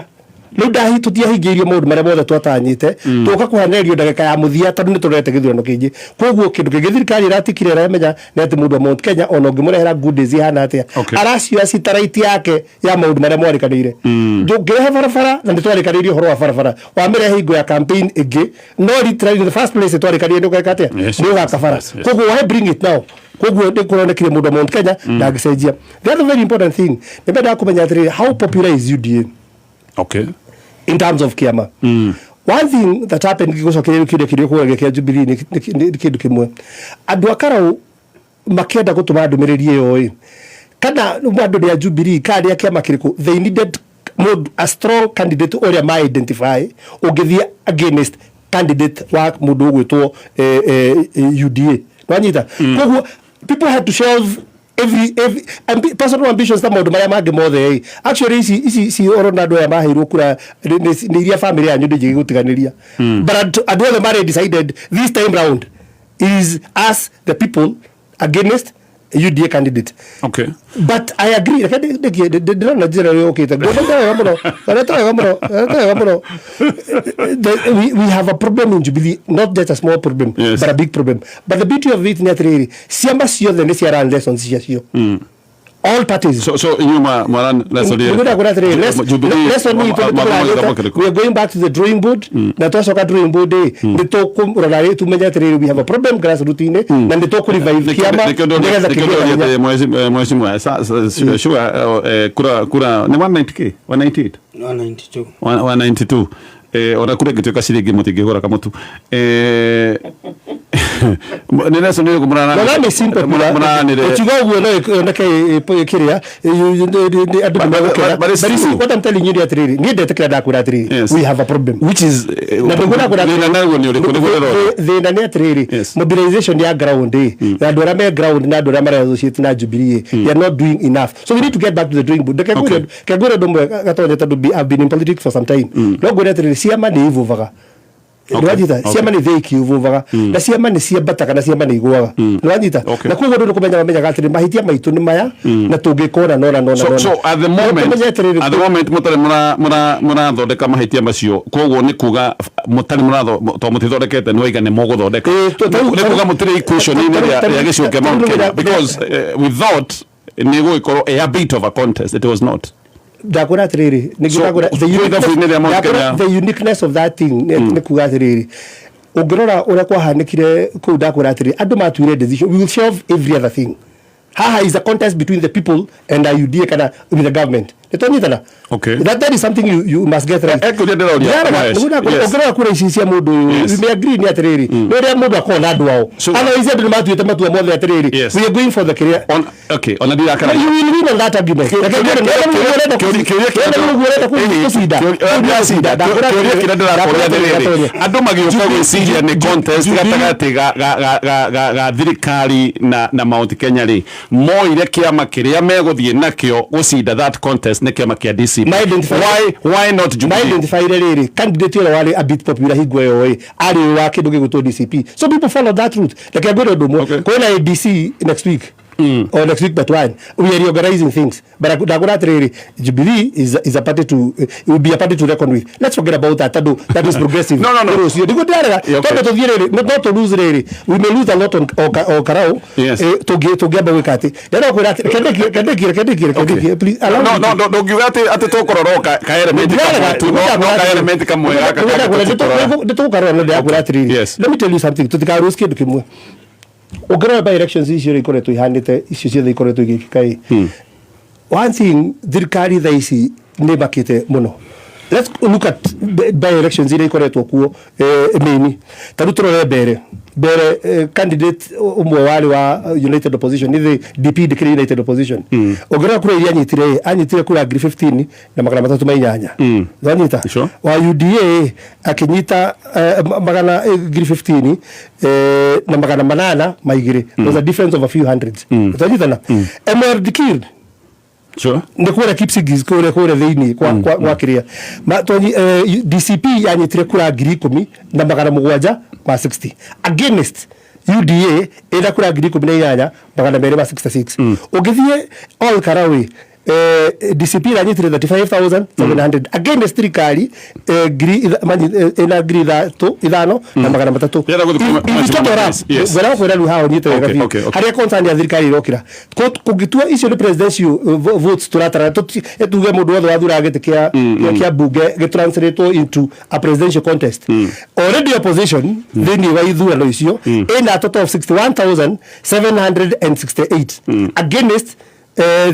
Rĩu ndahi tũtiahingĩirio maũndũ marĩa mothe twatanyĩte, tũka kũhanererio ndagĩka ya mũthia tondũ nĩ tũrorete gĩthurano kĩngĩ. Koguo kĩndũ kĩngĩ thirikari ĩratikire ĩramenya nĩ atĩ mũndũ wa Mount Kenya ona ũngĩmũrehera goodies ihana atĩa, aracioya cita right yake ya maũndũ marĩa mwarĩkanĩire. Ndũngĩrehe barabara na nĩ twarĩkanĩire ũhoro wa barabara, wamĩrehe hingo ya campaign ĩngĩ, no literally in the first place twarĩkanĩire nĩ ũgeka atĩa? Nĩ ũgaka bara. Koguo why bring it now? Koguo nĩ kũronekire mũndũ wa Mount Kenya ndangĩcenjia. The other very important thing, nĩ mendaga kũmenya atĩrĩrĩ, how popular is UDA in terms of kiama. One thing that happened, gĩgũcokeria kĩũria kĩrĩa ũkũragia kĩa Jubilee, nĩ kĩndũ kĩmwe, andũ a Karau makĩenda gũtũma ndũmĩrĩri ĩyo ĩ kana andũ nĩ a Jubilee kana nĩ a kĩama kĩrĩkũ, they needed mũndũ, a strong candidate ũrĩa ma identify ũngĩthiĩ against candidate wa mũndũ ũgwĩtwo UDA. Nwanyita? Koguo people had to shelve every personal ambitions na maũndũ marĩa mangĩ mothe ĩ. Actually ici ci orona andũ aya maheirwo kura nĩ iria family yanyu ndĩngĩgũtiganĩria, but andũ othe marĩ decided this time round is us the people against UDA candidate. But I agree, reke ndĩrona njĩra ĩrĩa yũkĩte, nguonete wega mũno, nguonete wega mũno, nguonete wega mũno. We have a problem in Jubilee, not just a small problem, but a big problem. But the beauty of it nĩ atĩrĩrĩ, ciama ciothe nĩ cia learn lessons ciacio, all parties. So inyuĩ mwaran lesson? Nĩngwenda kwĩra atĩrĩrĩ, lesson itũ nĩ tũrathiĩte, we are going back to the drawing board, na twacoka drawing board ĩ, nĩ tũkũrora rĩ, tumenye atĩrĩrĩ, we have a problem grassroots-inĩ, na nĩ tũkũrevive kĩama nĩgetha kĩgĩe na hinya. Mheshimiwa Sugar, kura nĩ 190K, 198? 192. 192, ona kura ĩngĩtuĩka ciringi mũtingĩgũra kamũtu, nĩ lesson ĩrĩkũ? No, that is simple. Mũranĩre? Ũkiuga ũguo no yoneke kĩrĩa andũ nĩ megũkena. But it's But you see, true. what I'm telling you nĩ atĩrĩrĩ, niĩ ndetĩkĩra, ndakwĩra atĩrĩrĩ, we have a problem. Which is Na ndĩkwĩra kwĩra thĩna naguo nĩ ũrĩkũ nĩguo ndĩrona? Thĩna nĩ atĩrĩrĩ, mobilization ya ground ĩ, na andũ arĩa me ground na andũ arĩa mara associate na Jubilee ĩ, they are not doing enough, so we need to get back to the drawing board. Reke ngwĩre ũndũ ũmwe, Gatonye, tondũ I've been in politics for some time, no ngwĩre atĩrĩrĩ, ciama nĩ ivuvaga. Nĩwanyita? Ciama nĩ thĩki ivuvaga, na ciama nĩ ciambataga, na ciama nĩ igũaga. Nĩwanyita? Na koguo andũ nĩ kũmenya mamenyaga atĩrĩ, mahĩtia maitũ nĩ maya, na tũngĩkona nona nona nona. So at the moment Tũmenye atĩrĩrĩ, at the moment mũtarĩ mũrathondeka mahĩtia macio, koguo nĩ kuga mũtarĩ mũratho to mũtithondekete, nĩ waiga nĩ mũgũthondeka. Nĩ kuga mũtirĩ equation-inĩ rĩa gĩcigo kĩa Mount Kenya, because we thought nĩ gũgĩkorwo a bit of a contest. It was not. Ndakwĩra atĩrĩrĩ, nĩngĩ So, ndakwĩra, kwĩ ithabu-inĩ rĩa Mount Kenya. the uniqueness of that thing nĩ kuga atĩrĩrĩ, ũngĩrora ũrĩa kwahanĩkire kũu, ndakwĩra atĩrĩrĩ, andũ matuire decision, we will shelve every other thing. Haha is a contest between the people and the UDA kana with the government. Nĩtwanyitana? That is something you must get right. Kũrĩa ndĩroria, Ndĩrarega, Mahesh. nĩguo ndakwĩra, ũngĩrora kura ici cia mũndũ ũyũ, we may agree nĩ atĩrĩrĩ, nĩ ũrĩa mũndũ akoragwo na andũ ao. Otherwise andũ nĩ matuĩte matua mothe atĩrĩrĩ, we are going for the kĩrĩa. Okay, ona ndirakara. You will win on that argument. Reke ngwĩre, nĩ ũrenda ũrenda gũcinda. Kĩũria kĩrĩa ndĩrakũria atĩrĩrĩ, andũ magĩũka gwĩciria nĩ contest gatagatĩ ga thirikari na Mount Kenya rĩ, moire kĩama kĩrĩa megũthiĩ nakĩo gũcinda that contest nĩ kĩama kĩa DCP. Why not Jubilee? Ma-identifyire rĩrĩ, candidate ũrĩa warĩ a bit popular hingo ĩyo ĩ, arĩ wa kĩndũ gĩgwĩtwo DCP, so people follow that route. Reke ngwĩre ũndũ ũmwe, kwĩna ADC next week or next week but one, we are reorganizing things, but ndakwĩra atĩrĩrĩ, Jubilee is a party to it will be a party to reckon with. Let's forget about that, tondũ that is progressive. No. Rũciũ nĩguo ndĩrarega. Okay. Tondũ tũthiĩ rĩrĩ, no to lose rĩrĩ, we may lose a lot on o Karau. Tũngĩamba gwĩka atĩ ndĩrenda kwĩra atĩ kendekie, kendekie, kendekie, please allow No, me. no, no, ndũngiuga atĩ tũkũrora o ka element kamwe tu, no ka element kamwe gaka kangĩ tũtikũrora. Nĩtũgũkarora, no ndĩrakwĩra atĩrĩrĩ, let me tell you something, tũtikarose kĩndũ kĩmwe. Ũngĩrora by elections icio ũrĩa ikoretwo ihanĩte, icio ciothe ikoretwo igĩkĩka ĩ, one thing, thirikari thaa ici nĩ makĩte mũno. Let's look at by elections iria ikoretwo kuo, mĩini ta rĩu tũrore mbere, candidate ũmwe warĩ wa United Opposition, nĩ DP ndĩkĩrĩ United Opposition. Ũngĩrora kura iria anyitire ĩ, anyitire kura 15,308. Wanyita? Wa UDA akĩnyita magana 15,802. There's a difference of a few hundreds. Twanyitana? MRDK nĩ kũrĩa Kipsigis, kũrĩa thĩinĩ kwa kĩrĩa DCP yanyitire kura 10,760 against UDA ĩna kura 18,266. Ũngĩthiĩ Ol Karau, DCP iranyitire 35,700 against thirikari ĩna 5,300. Ndĩrenda gũthiĩ If you total up, ngwenda gũkwĩra rĩu haha ũnyite wega biũ. Harĩa concern ya thirikari ĩrokĩra, kũngĩtua icio nĩ presidential votes tũratara, tuge mũndũ wothe wathuraga gĩtĩ kĩa bunge gĩtranslate into a presidential contest, already opposition thĩinĩ wa ithurano icio ĩna total of 61,768 against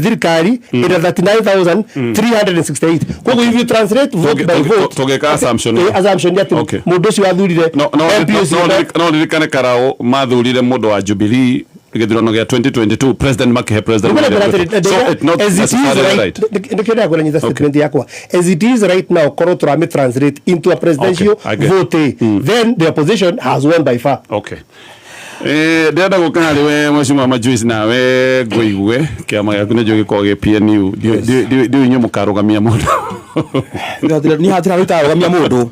thirikari ĩna 39,368. Koguo if you translate vote by vote, Tũngĩka assumption assumption nĩ atĩ mũndũ ũcio wathurire No, MP ũcio no ririkane Karau mathurire mũndũ wa Jubilee gĩthurano gĩa 2022 president, makĩhe President William Ruto. So it not As it is necessarily right, right. Nĩkĩo ndĩrakwĩra, nyita statement yakwa, as it is right now, korwo tũrame translate into a presidential Okay, I get. vote, then the opposition has won by far. Okay. Ndĩrenda gũka harĩ we Mheshimiwa Majuice, nawe ngũigue kĩama gĩaku nĩnjũĩ gĩkoragwo gĩ PNU. Ndiũĩ inyuĩ mũkarũgamia mũndũ. Niĩ hatirĩ handũ itarũgamia mũndũ,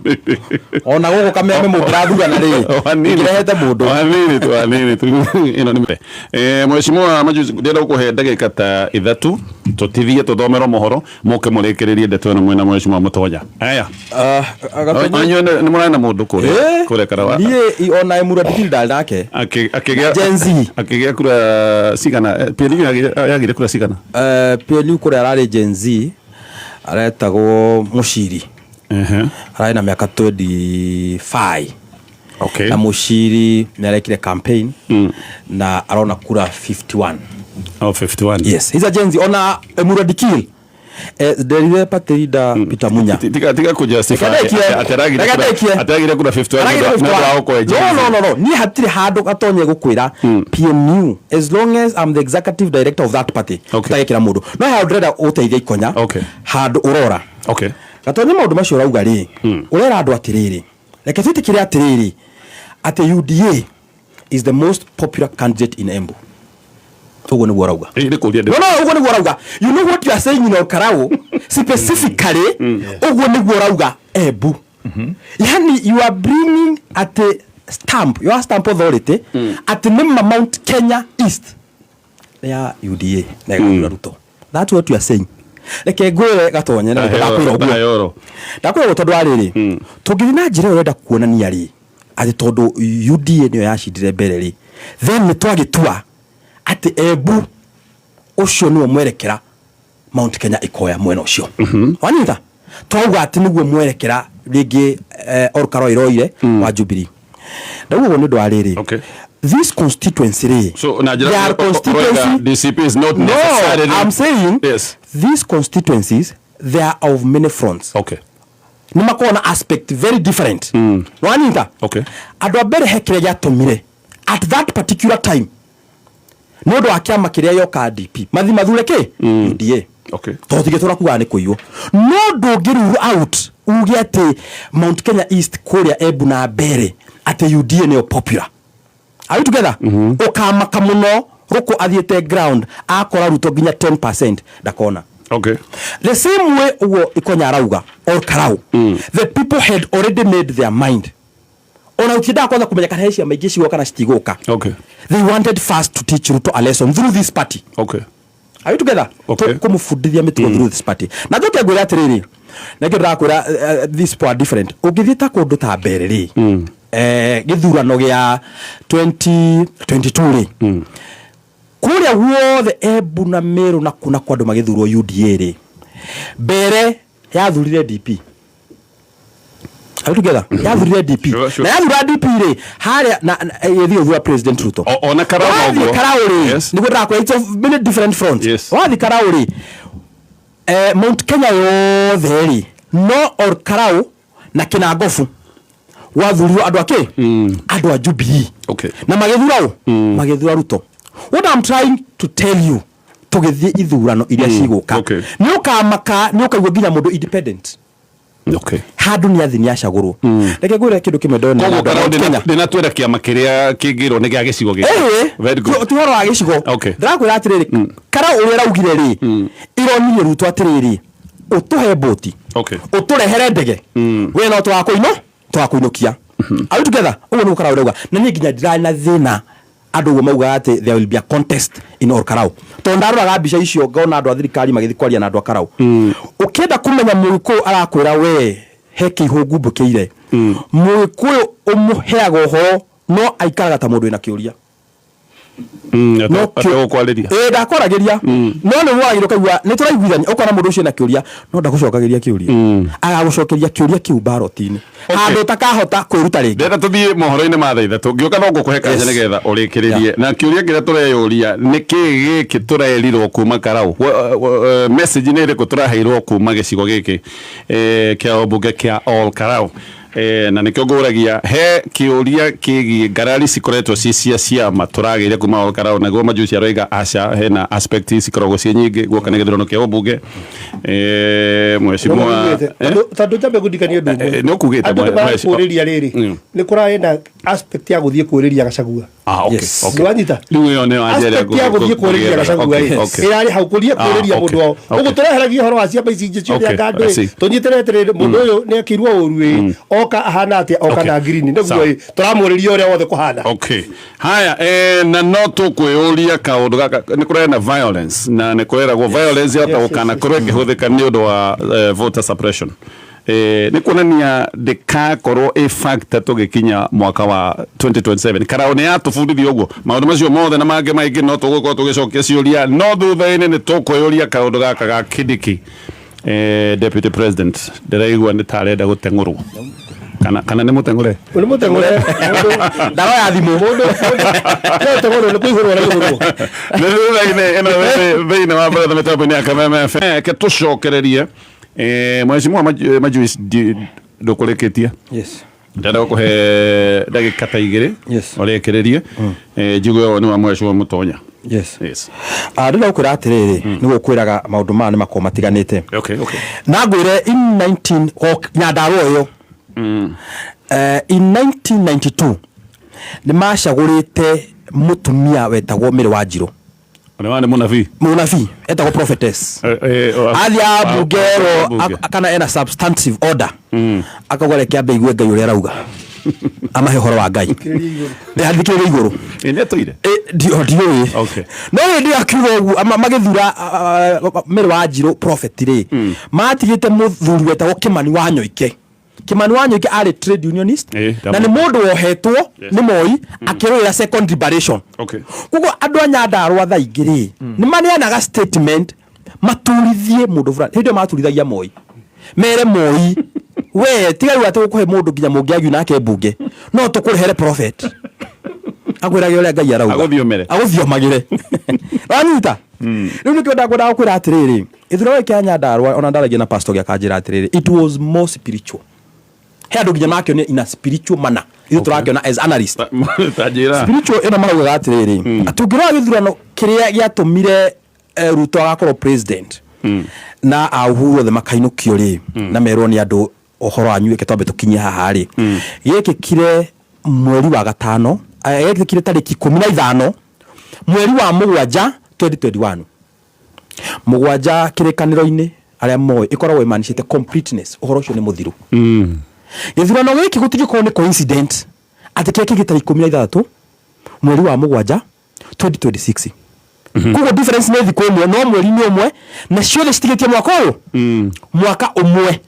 ona gũkũ Kameme mũngĩrathurana rĩ, ngĩrehete mũndũ. O hanini tu, hanini tu. Ĩno nĩ Mheshimiwa Majuice, ndĩrenda gũkũhe ndagĩka ta 3 tũtithie tũthomerwo mohoro, mũke mũrĩkĩrĩrie ndeto ĩno mwĩna Mheshimiwa Mũtonya. Aya. Inyuĩ nĩ mũrarĩ na mũndũ kũrĩa Karawa? Niĩ ona Emurua Dikirr ndarĩ nake. Akĩgĩa Gen Z. Akĩgĩa kura cigana? PNU yagĩire kura cigana? PNU kũrĩa ararĩ Gen Z aretagwo Mũciri. Ararĩ na mĩaka 25. Na Mũciri nĩ arekire campaign na arona kura 51. Oh, 51. Yes, he's a Gen Z. Ona Emurua Dikirr, nderire party leader Peter Munya. Tiga kũ justify. Reke ndekie. Ateragire Reke kura ndekie. Ateragire kura 51 Aragire nĩ ũndũ wa 51. gũkorwo No, Gen Z. no. Niĩ hatirĩ handũ gatonye gũkwĩra PNU, as long as I'm the executive director of that party, tũtagĩkĩra mũndũ. No handũ ndĩrenda gũteithia Ikonya, handũ ũrora. Gatonye maũndũ macio ũrauga rĩ, ũrera andũ atĩrĩrĩ, reke twĩtĩkĩre atĩrĩrĩ, atĩ UDA is the most popular candidate in Embu. Ũguo nĩguo ũrauga. Ĩ, nĩ kũũria No, ũguo nĩguo ũrauga. You know what you are saying in Olkalou, specifically, ũguo nĩguo ũrauga Embu. Yani you are bringing atĩ stamp, your stamp authority, atĩ nĩ ma Mount Kenya East ya UDA na ĩgathura Ruto. That's what you are saying. Reke ngwĩre Gatonye, na ndakwĩra ũguo. Ndaheo. Ndakwĩra ũguo tondũ wa rĩrĩ, tũngĩthiĩ na njĩra ĩyo ũrenda kuonania rĩ, atĩ tondũ UDA nĩyo yacindire mbere rĩ, then nĩ twagĩtua atĩ Embu ũcio nĩwe mwerekera Mount Kenya ĩkoya mwena ũcio. Wanyita? Twauga atĩ nĩguo mwerekera rĩngĩ, Olkalou ĩroire wa Jubilee. Ndauga ũguo nĩ ũndũ wa rĩrĩ. This constituency rĩ, So, na njĩra they are constituency DCP is not No, necessarily I'm saying Yes. these constituencies, they are of many fronts. Nĩ makoragwo na aspect very different. Wanyita? Andũ a mbere he kĩrĩa gĩatũmire at that particular time nĩ ũndũ wa kĩama kĩrĩa yoka DP mathi mathure kĩ? UDA. Tondũ tingĩtũra kugaga nĩ kũiywo. No ndũngĩ rule out uge atĩ Mount Kenya East kũrĩa Embu na Mbere atĩ UDA nĩyo popular. Are we together? Ũkamaka mũno Rũkũ athiĩte ground akora Ruto nginya 10% ndakona. The same way ũguo Ikonya arauga Olkalou, the people had already made their mind. Ona ũtiendaga kwanza kũmenya kana he ciama ingĩ cigũka kana citigũka. They wanted first to teach Ruto a lesson through this party. Are you together? Kũmũbundithia mĩtugo through this party. Na njoke ngwĩre atĩrĩrĩ, na nĩkĩo ndĩrakwĩra, these people are different. Ũngĩthiĩ ta kũndũ ta mbere rĩ, gĩthurano gĩa 2022 rĩ, kũrĩa guothe Embu na Meru na kuna kwa andũ magĩthurwo UDA rĩ, mbere yathurire DP. Are we together? Yathurire DP. Sure. Na yathura DP rĩ, harĩa na ĩgĩthiĩ gũthura President Ruto. Ona Karau Wathiĩ ũguo. Karau rĩ, Yes. nĩguo ndĩrakwĩra, it's of many different fronts. Yes. Wathiĩ Karau rĩ, Mount Kenya yothe rĩ, no Olkalou na Kinangofu gwathurirwo andũ akĩ? Andũ a Jubilee. Na magĩthura ũ? Magĩthura Ruto. What I'm trying to tell you, tũgĩthiĩ ithurano iria cigũka, nĩ ũkamaka, nĩ ũkaigua nginya mũndũ independent. Handũ nĩ athi nĩ acagũrwo. Reke ngwĩre kĩndũ kĩmwe ndona Koguo na andũ a Karau Mount Kenya. ndĩnatwĩra kĩama kĩrĩa kĩngĩrwo nĩ gĩa gĩcigo gĩkĩ. Very good. Ti ũhoro wa gĩcigo. Ndĩrakwĩra atĩrĩrĩ, Karau ũrĩa araugire rĩ, ĩronirie Ruto atĩrĩrĩ, ũtũhe mbũti. Ũtũrehere ndege. We no twakũinũkia. Are we together? Ũguo nĩguo Karau arauga. Na niĩ nginya ndirarĩ na thĩna andũ ũguo maugaga atĩ there will be a contest in Olkalou. Tondũ ndaroraga mbica icio ngona andũ a thirikari magĩthiĩ kwaria na andũ a Karau. Ũkĩenda kũmenya Mũgĩkũyũ arakwĩra we he kĩihũ ngumbũkĩire. Mũgĩkũyũ ũmũheaga ũhoro no aikaraga ta mũndũ wĩna kĩũria. No Ategũkwarĩria. Ndakwaragĩria. No nĩ wagĩrĩirwo ũkaigua nĩ tũraiguithania, ũkona mũndũ ũcio ena kĩũria no ndagũcokagĩria kĩũria. Agagũcokeria kĩũria kĩu ballot-inĩ. Handũ ũtakahota kwĩruta rĩngĩ. Ndĩrenda tũthiĩ mohoro-inĩ ma thaa 3. Ngĩũka no ngũkũhe kanya nĩgetha ũrĩkĩrĩrie. Na kĩũria kĩrĩa tũreyũria nĩ kĩĩ gĩkĩ tũrerirwo kuma Karau? Message nĩ ĩrĩkũ tũraheirwo kuma gĩcigo gĩkĩ, kĩa ũmbunge kĩa Olkalou? Na nĩkĩo ngũragia he kĩũria kĩgiĩ ngarari cikoretwo ci cia ciama tũragĩire kuma Olkalou, naguo Majuici aroiga aca, hena aspect cikoragwo ciĩ nyingĩ guoka nĩ gĩthurano kĩa ũmbunge. Mheshimiwa, Tondũ njambe ngũririkanie ũndũ ũmwe. Nĩ ũkugĩte Andũ nĩ marakũũrĩria rĩrĩ, nĩ kũrarĩ na aspect ya gũthiĩ kũũrĩria Gachagua. Ah, okay, Yes. okay. Nĩwanyita? Rĩu ĩyo nĩyo njĩra ĩrĩa Aspect ya gũthiĩ kũrĩria Gachagua Okay, ĩ okay. ĩrarĩ hau kũria Ah, kũrĩria okay, mũndũ wao okay. ũguo tũreheragia ũhoro wa ciama ici ingĩ ciothe Okay, anga I see. ndũĩ tũnyitĩre atĩrĩrĩ mũndũ ũyũ nĩ ekirwo ũru ĩ oka ahana atĩa oka Okay. na ngirini nĩguo Sawa. ĩ tũramũrĩria ũrĩa wothe kũhana Okay. Haya, na no tũkwĩyũria kaũndũ gaka nĩ kũrarĩ na violence na nĩ kũreragwo violence yahota gũkana korwo ĩkĩhũthĩka nĩ ũndũ wa voter suppression. Nĩ kuonania ndĩkakorwo ĩ factor tũgĩkinya mwaka wa 2027. Karao nĩ yatũbundithia ũguo maũndũ macio mothe na mangĩ maingĩ no tũgũkorwo tũgĩcokia ciũria no thutha-inĩ nĩ tũkwĩyũria kaũndũ gaka ga Kindiki. Deputy President ndĩraigua nĩ ta arenda gũteng'ũrwo kana nĩ mũteng'ũre? Nĩ mũteng'ũre. Ndaroya thimũ. Mũndũ mũteng'ũrwo nĩ kũihũrwo araihũrwo. Nĩ thutha-inĩ ĩno thĩinĩ wa baratha mĩtambo-inĩ ya Kameme FM. Reke tũcokererie mheshimiwa Majuice ndũkũrĩkĩtie. Yes. Ndĩrenda gũkũhe ndagĩka ta igĩrĩ Yes. ũrĩkĩrĩrie. Njigue woni wa mheshimiwa Mũtonya. Yes. Yes. Ndĩrenda gũkwĩra atĩrĩrĩ, nĩ gũkwĩraga maũndũ maya nĩ makoragwo matiganĩte. Okay. Na ngwĩre in 19 Nyandarua ĩyo in 1992 nĩ macagũrĩte mũtumia wetagwo Mary Wanjirũ. Ũrĩa warĩ mũnabii. Mũnabii etagwo prophetess. Athiaga mbunge erwo kana ena substantive order, akauga reke ambe igue Ngai ũrĩa arauga, amahe ũhoro wa Ngai, athikĩrĩrie igũrũ. Ĩ nĩ atũire? Ndiũĩ. Okay. No hĩndĩ ĩyo akiuga ũguo magĩthura Mary Wanjirũ prophet rĩ, matigĩte mũthuri wetagwo Kĩmani wa Nyoike. Kĩmani wa Nyoike arĩ trade unionist na nĩ mũndũ wohetwo nĩ Moi akĩrũĩra second liberation. Okay. Koguo andũ a Nyandarua thaa ingĩ rĩ, nĩ maneanaga statement maturithie mũndũ fulani. Hĩndĩ ĩyo maturithagia Moi, mere Moi, we tiga rĩu atĩ gũkũhe mũndũ nginya mũngĩagiu nake mbunge, no tũkũrehere prophet akwĩrage ũrĩa Ngai arauga. Agũthiomere. Agũthiomagĩre. Wanyita? Rĩu nĩkĩo ndakwendaga gũkwĩra atĩrĩrĩ, gĩthurano gĩkĩ kĩa Nyandarua, ona ndaragia na pastor gĩakanjĩra atĩrĩrĩ, it was more spiritual. He andũ nginya makĩonire in a spiritual manner, ithuĩ tũrakĩona as analyst. Ta njĩra. Spiritual ĩno maraugaga atĩrĩrĩ, atĩ ũngĩrora gĩthurano kĩrĩa gĩatũmire Ruto agakorwo president na a Uhuru othe makainũkio rĩ, na merwo nĩ andũ ũhoro wanyu reke twambe tũkinyie haha rĩ, gĩekĩkire mweri wa gatano, gĩekĩkire tarĩki 15 mweri wa 7 2021. 7 kĩrĩkanĩro-inĩ arĩa moĩ ĩkoragwo ĩmanicĩte completeness, ũhoro ũcio nĩ mũthiru. Gĩthurano gĩkĩ gũtingĩkorwo nĩ coincident atĩ kĩekĩkire tarĩki 16 mweri wa 7 2026. Koguo difference nĩ thikũ ĩmwe, no mweri nĩ ũmwe, na ciothe citigĩtie mwaka ũyũ, mwaka ũmwe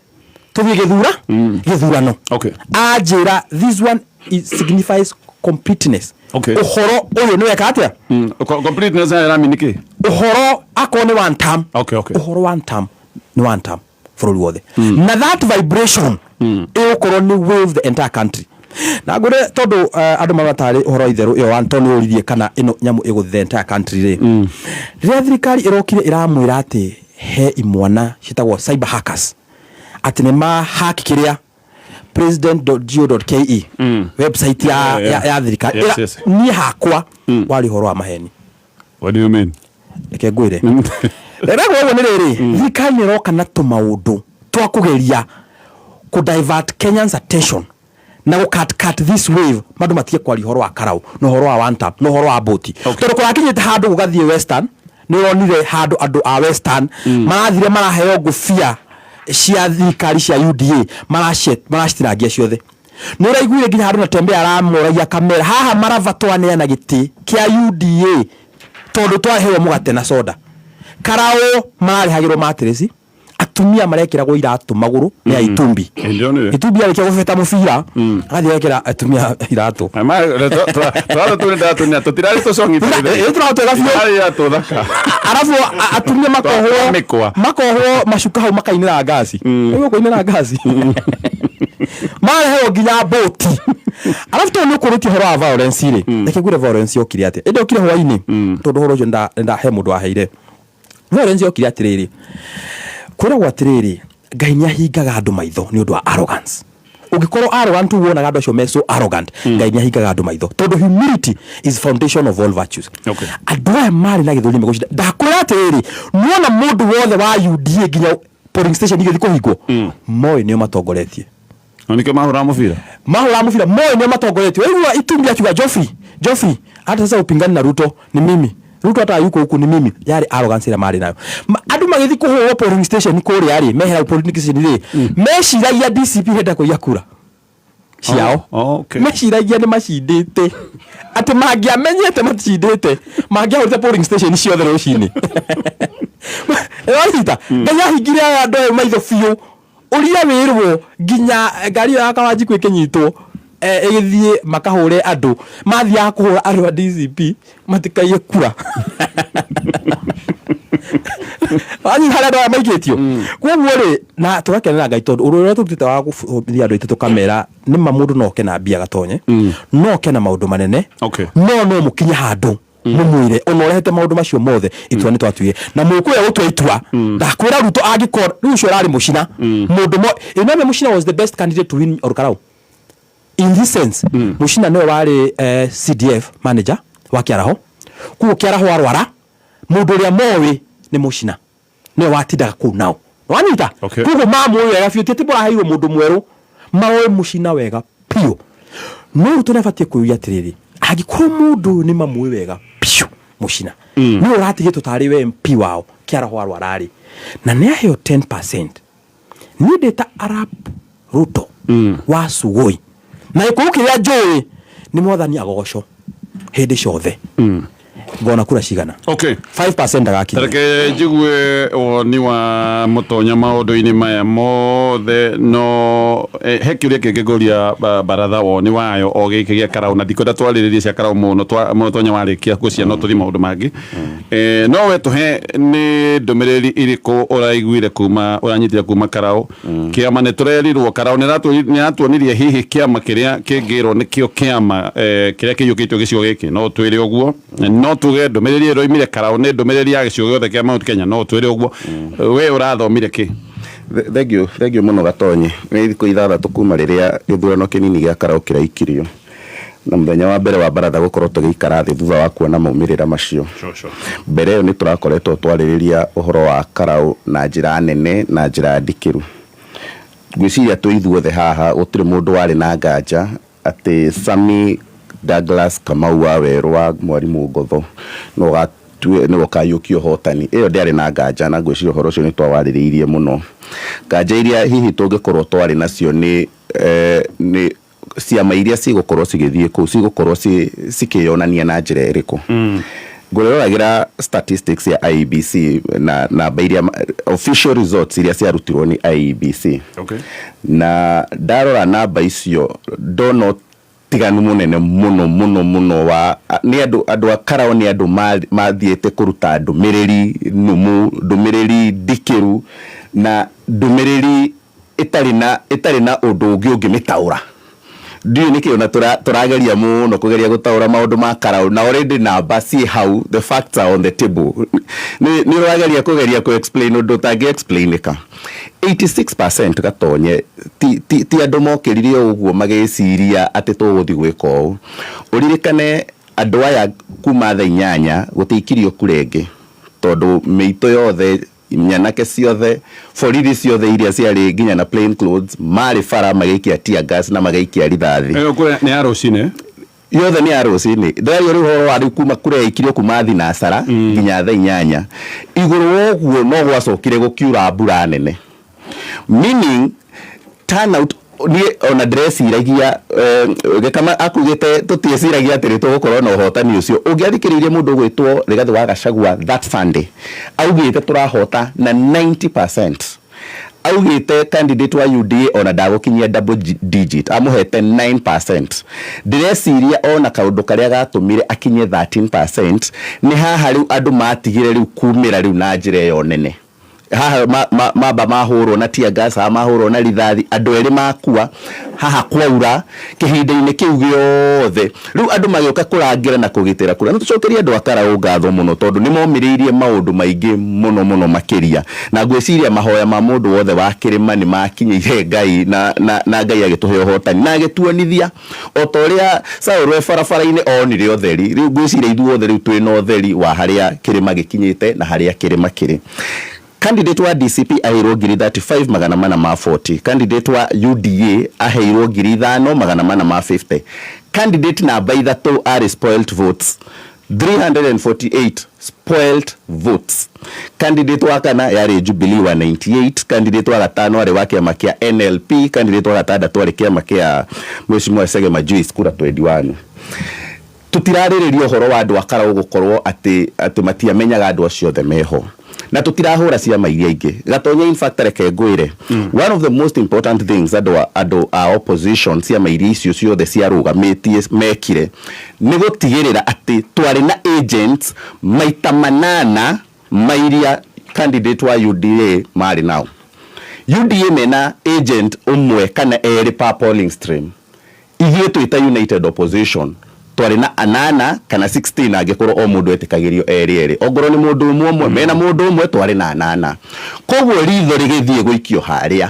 tũthiĩ gĩthurano. Okay. Anjĩra this one is, signifies completeness. Okay. Ũhoro ũyũ nĩ weka atĩa? Completeness ya ramini kĩ? Ũhoro akorwo nĩ one term. Okay. Ũhoro one term nĩ one term bũrũri wothe. Na that vibration ĩgũkorwo nĩ wave the entire country. Na ngwĩre tondũ andũ marona tarĩ ũhoro wa itherũ ĩyo one tondũ nĩ ũririe kana ĩno nyamũ ĩgũthiĩ the entire country rĩ. Rĩrĩa thirikari ĩrokire ĩramwĩra atĩ he imwana ciĩtagwo cyber hackers, atĩ nĩ ma hack kĩrĩa president.go.ke website ya thirikari. Yes, yes. Niĩ hakwa warĩ ũhoro wa maheni. What do you mean? Reke ngwĩre. Rĩrĩa ũguo nĩ rĩrĩ, thirikari nĩ ĩroka na tũmaũndũ twa kũgeria kũ divert Kenyans attention na gũ cut cut this wave, mandũ matige kwaria ũhoro wa karau na ũhoro wa one tap na ũhoro wa boti. Okay. Tondũ kũrakinyĩte handũ gũgathiĩ Western, nĩ ũronire handũ andũ a Western marathire maraheo ngũbia cia thirikari cia UDA, maracitinangia ciothe. Nĩ ũraiguire nginya handũ Natembeya aramoragia kamera haha maraba twaneana gĩtĩ kĩa UDA tondũ twaheo mũgate na soda. Karau mararĩhagĩrwo matirĩci, atumia marekĩragwo iratũ magũrũ nĩ a Itumbi. Ndĩronire. Itumbi arĩkia gũbeta mũbira agathiĩ agekĩra atumia iratũ. Tũtirarĩ tũcong'i. Tũratwega biũ. Irarĩ iratũ thaka. Arabu atumia makohwo Mĩkwa. makohwo macuka hau makainĩra ngasi. Ũguo kũinĩra ngasi mareheo nginya boti. Arabu tondũ nĩ ũkũrĩtie ũhoro wa violence rĩ, reke ngwĩre violence yokire atĩa. Ĩndĩ yokire hwainĩ, tondũ ũhoro ũcio nda he mũndũ waheire. Violence yokire atĩrĩrĩ, kwĩragwo atĩrĩrĩ, Ngai nĩ ahingaga andũ maitho nĩ ũndũ wa arrogance. Ũngĩkorwo arrogant ũguo wonaga andũ acio me so arrogant, Ngai nĩ ahingaga andũ maitho tondũ humility is foundation of all virtues. Okay. Andũ aya marĩ na gĩthũri megũcinda. Ndakwĩra atĩrĩrĩ, nĩwona mũndũ wothe wa UDA nginya polling station igĩthiĩ kũhingwo, moĩ nĩo matongoretie. Na nĩkĩo mahũraga mũbira. Mahũraga mũbira, moĩ nĩo matongoretie. Waigua Itumbi akiuga Geoffrey, Geoffrey. Hata sasa upingani na Ruto ni mimi. Ruto hata yuko huku ni mimi. Yarĩ arrogance ĩrĩa marĩ nayo. Andũ magĩthiĩ kũhũrwo polling station kũrĩa rĩ, mehera polling station rĩ, meciragia DCP henda kũiya kura ciao. Oh, okay. Meciragia nĩ macindĩte, atĩ mangĩamenyete maticindĩte, mangĩahũrĩte polling station ciothe rũcinĩ. Wanyita? Ngai ahingire aya andũ aya maitho biũ. Ũria wĩrwo nginya ngari ĩyo ya Kawanjiku ĩkĩnyitwo, ĩgĩthiĩ makahũre andũ, mathiaga kũhũra andũ a DCP matikaiye kura. Wanyita harĩa andũ aya maikĩtio? Koguo rĩ, na tũgakenera Ngai tondũ ũndũ ũrĩa tũrutĩte wa gũbundithia andũ aitũ, tũkamera nĩma mũndũ no oke na mbia gatonye, no oke na maũndũ manene, no mũkinye handũ mũmwĩre ona ũrehete maũndũ macio mothe, itua nĩ twatuire na mũkũya gũtua itua. Ndakwĩra Ruto angĩkorwo rĩu ũcio ũrarĩ Mũcina, mũndũ mo ĩname, Mũcina was the best candidate to win Olkalou in this sense. Mũcina nĩwe warĩ CDF manager wa Kĩaraho. Koguo Kĩaraho arwara, mũndũ ũrĩa moĩ nĩ Mũcina, nĩwe watindaga kũu nao. Wanyita? Okay. Koguo mamũĩ wega biũ, ti atĩ mũraheirwo mũndũ mwerũ, maroĩ Mũcina wega biũ. No Ruto nĩ abatiĩ kwĩyũria atĩrĩrĩ, angĩkorwo mũndũ ũyũ nĩ mamũĩ wega biũ, Mũcina nĩwe ũratigĩtwo tarĩ we MP wao Kĩaraho arwara-rĩ, na nĩ aheo 10%, niĩ ndĩ ta Arap Ruto wa Sugoi na gĩkũyũ kĩrĩa njũĩ, nĩ mwathani agocwo hĩndĩ ciothe, ngona kura cigana? 5% ndagakinya. Reke njigue woni wa mũtonya maũndũ-inĩ maya mothe. No he kĩũria kĩngĩ ngũria baratha woni wayo o gĩkĩ gĩa Karau, na ndikwenda twarĩrĩrie cia Karau mũno. Mũtonya warĩkia gũcia, no tũthiĩ maũndũ mangĩ. No we tũhe nĩ ndũmĩrĩri irĩkũ ũraiguire kuma ũranyitire kuma Karau? Kĩama nĩ tũrerirwo Karau nĩ ĩratuonirie hihi kĩama kĩrĩa kĩngĩrwo nĩkĩo kĩama kĩrĩa kĩiyũkĩtio gĩcigo gĩkĩ. No twĩre ũguo, no tuge ndũmĩrĩri ĩrĩa ĩroimire Karau nĩ ndũmĩrĩri ya gĩcigo gĩothe kĩa Mount Kenya? No twĩre ũguo, we ũrathomire kĩ? Thank you, thank you mũno Gatonyi. Nĩ thikũ 6 kuma rĩrĩa gĩthurano kĩnini gĩa Karau kĩraikirio, na mũthenya wa mbere wa baratha gũkorwo tũgĩikara thĩ thutha wa kuona maumĩrĩra macio. Mbere ĩyo nĩ tũrakoretwo twarĩrĩria ũhoro wa Karau na njĩra nene na njĩra ndikĩru. Ngwĩciria twĩ ithuothe haha gũtirĩ mũndũ warĩ na nganja atĩ Sami Douglas Kamau wa Werũ wa Mwarimũ Ngotho no nĩwe ũkayũkia ũhotani. Ĩyo ndĩarĩ na nganja, na ngwĩciria ũhoro ũcio nĩ twawarĩrĩirie mũno. Nganja iria hihi tũngĩkorwo twarĩ nacio nĩ ciama iria cigũkorwo cigĩthiĩ kũu cigũkorwo cikĩyonania na njĩra ĩrĩkũ. Ngũrĩroragĩra statistics ya IEBC na namba iria official results iria ciarutirwo nĩ IEBC, na ndarora namba icio ndona ũtiganu mũnene mũno mũno mũno wa nĩ andũ a Karau nĩ andũ mathiĩte kũruta ndũmĩrĩri nũmu, ndũmĩrĩri ndikĩru, na ndũmĩrĩri ĩtarĩ na ũndũ ũngĩ ũngĩmĩtaũra. Ndiũĩ nĩkĩ ona tũrageria mũno kũgeria gũtaũra maũndũ ma Karau, na already namba ciĩ hau, the facts are on the table. Nĩ ũrageria kũgeria kũ explain ũndũ ũtangĩ explainĩka. 86% gatonye, ti andũ mokĩrire o ũguo magĩciria atĩ tũgũthiĩ gwĩka ũũ. Ũririkane andũ aya kuma thaa 8 gũtiaikirio kura ĩngĩ, tondũ mĩitũ yothe, nyanake ciothe, borithi ciothe iria ciarĩ nginya na plain clothes marĩ bara magĩikia tear gas na magĩikia rithathi. Ĩyo kura nĩ ya rũcinĩ? Yothe nĩ ya rũcinĩ. Ndĩraria rĩu ũhoro wa rĩu kuma kura yaikirio kuma thinacara nginya thaa 8. Igũrũ wa ũguo no gwacokire gũkiura mbura nene, meaning turnout niĩ ona ndĩreciragia, Gĩkama akugĩte tũtieciragia atĩ nĩ tũgũkorwo na ũhotani ũcio. Ũngĩathikĩrĩirie mũndũ ũgwĩtwo Rigathĩ wa Gachagua that Sunday, augĩte tũrahota na 90%. Augĩte candidate wa UDA ona ndagũkinyia double digit, amũhete 9%. Ndĩreciria ona kaũndũ karĩa gatũmire akinye 13% nĩ haha rĩu andũ matigire rĩu kumĩra rĩu na njĩra ĩyo nene. Haha mamba mahũrwo na tear gas, haha mahũrwo na rithathi, andũ erĩ makua, haha kwaura kĩhinda-inĩ kĩu gĩothe, rĩu andũ magĩũka kũrangĩra na kũgitĩra kura. Na tũcokerie andũ a Karau ngatho mũno tondũ nĩ momĩrĩirie maũndũ maingĩ mũno mũno makĩria, na ngwĩciria mahoya ma mũndũ wothe wa kĩrĩma nĩ makinyĩire Ngai na Ngai agĩtũhe ũhotani na agĩtuonithia o ta ũrĩa Saũlũ e barabara-inĩ onire ũtheri. Rĩu ngwĩciria ithuothe rĩu twĩna ũtheri wa harĩa kĩrĩma gĩkinyĩte na harĩa kĩrĩma kĩrĩ. Candidate wa DCP aheirwo ngiri 35 magana mana ma 40, candidate wa UDA aheirwo ngiri 5450. Candidate namba 3 arĩ spoilt votes, 348 spoilt votes. Candidate wa kana yarĩ Jubilee 198. Candidate wa gatano arĩ wa kĩama kĩa NLP. Candidate wa gatandatũ arĩ kĩama kĩa Mheshimiwa Chege Juice, kura 21. Tutirarĩrĩria ũhoro wa andũ a Karau gũkorwo atĩ matiamenyaga andũ acio othe meho, na tutirahũra ciama iria ingĩ, Gatonye. In fact, reke ngwĩre, one of the most important things andũ a opposition, ciama iria icio ciothe ciarũgamĩtie mekire nĩ gũtigĩrĩra atĩ twarĩ na agents maita manana mairia candidate wa UDA marĩ nao. UDA mena agent ũmwe kana erĩ per polling stream. Ithuĩ twĩta United Opposition twarĩ na anana kana 16, angĩkorwo o mũndũ etĩkagĩrio erĩ erĩ. Ongorwo nĩ mũndũ ũmwe ũmwe, mena mũndũ ũmwe, twarĩ na anana. Koguo ritho rĩgĩthiĩ gũikio harĩa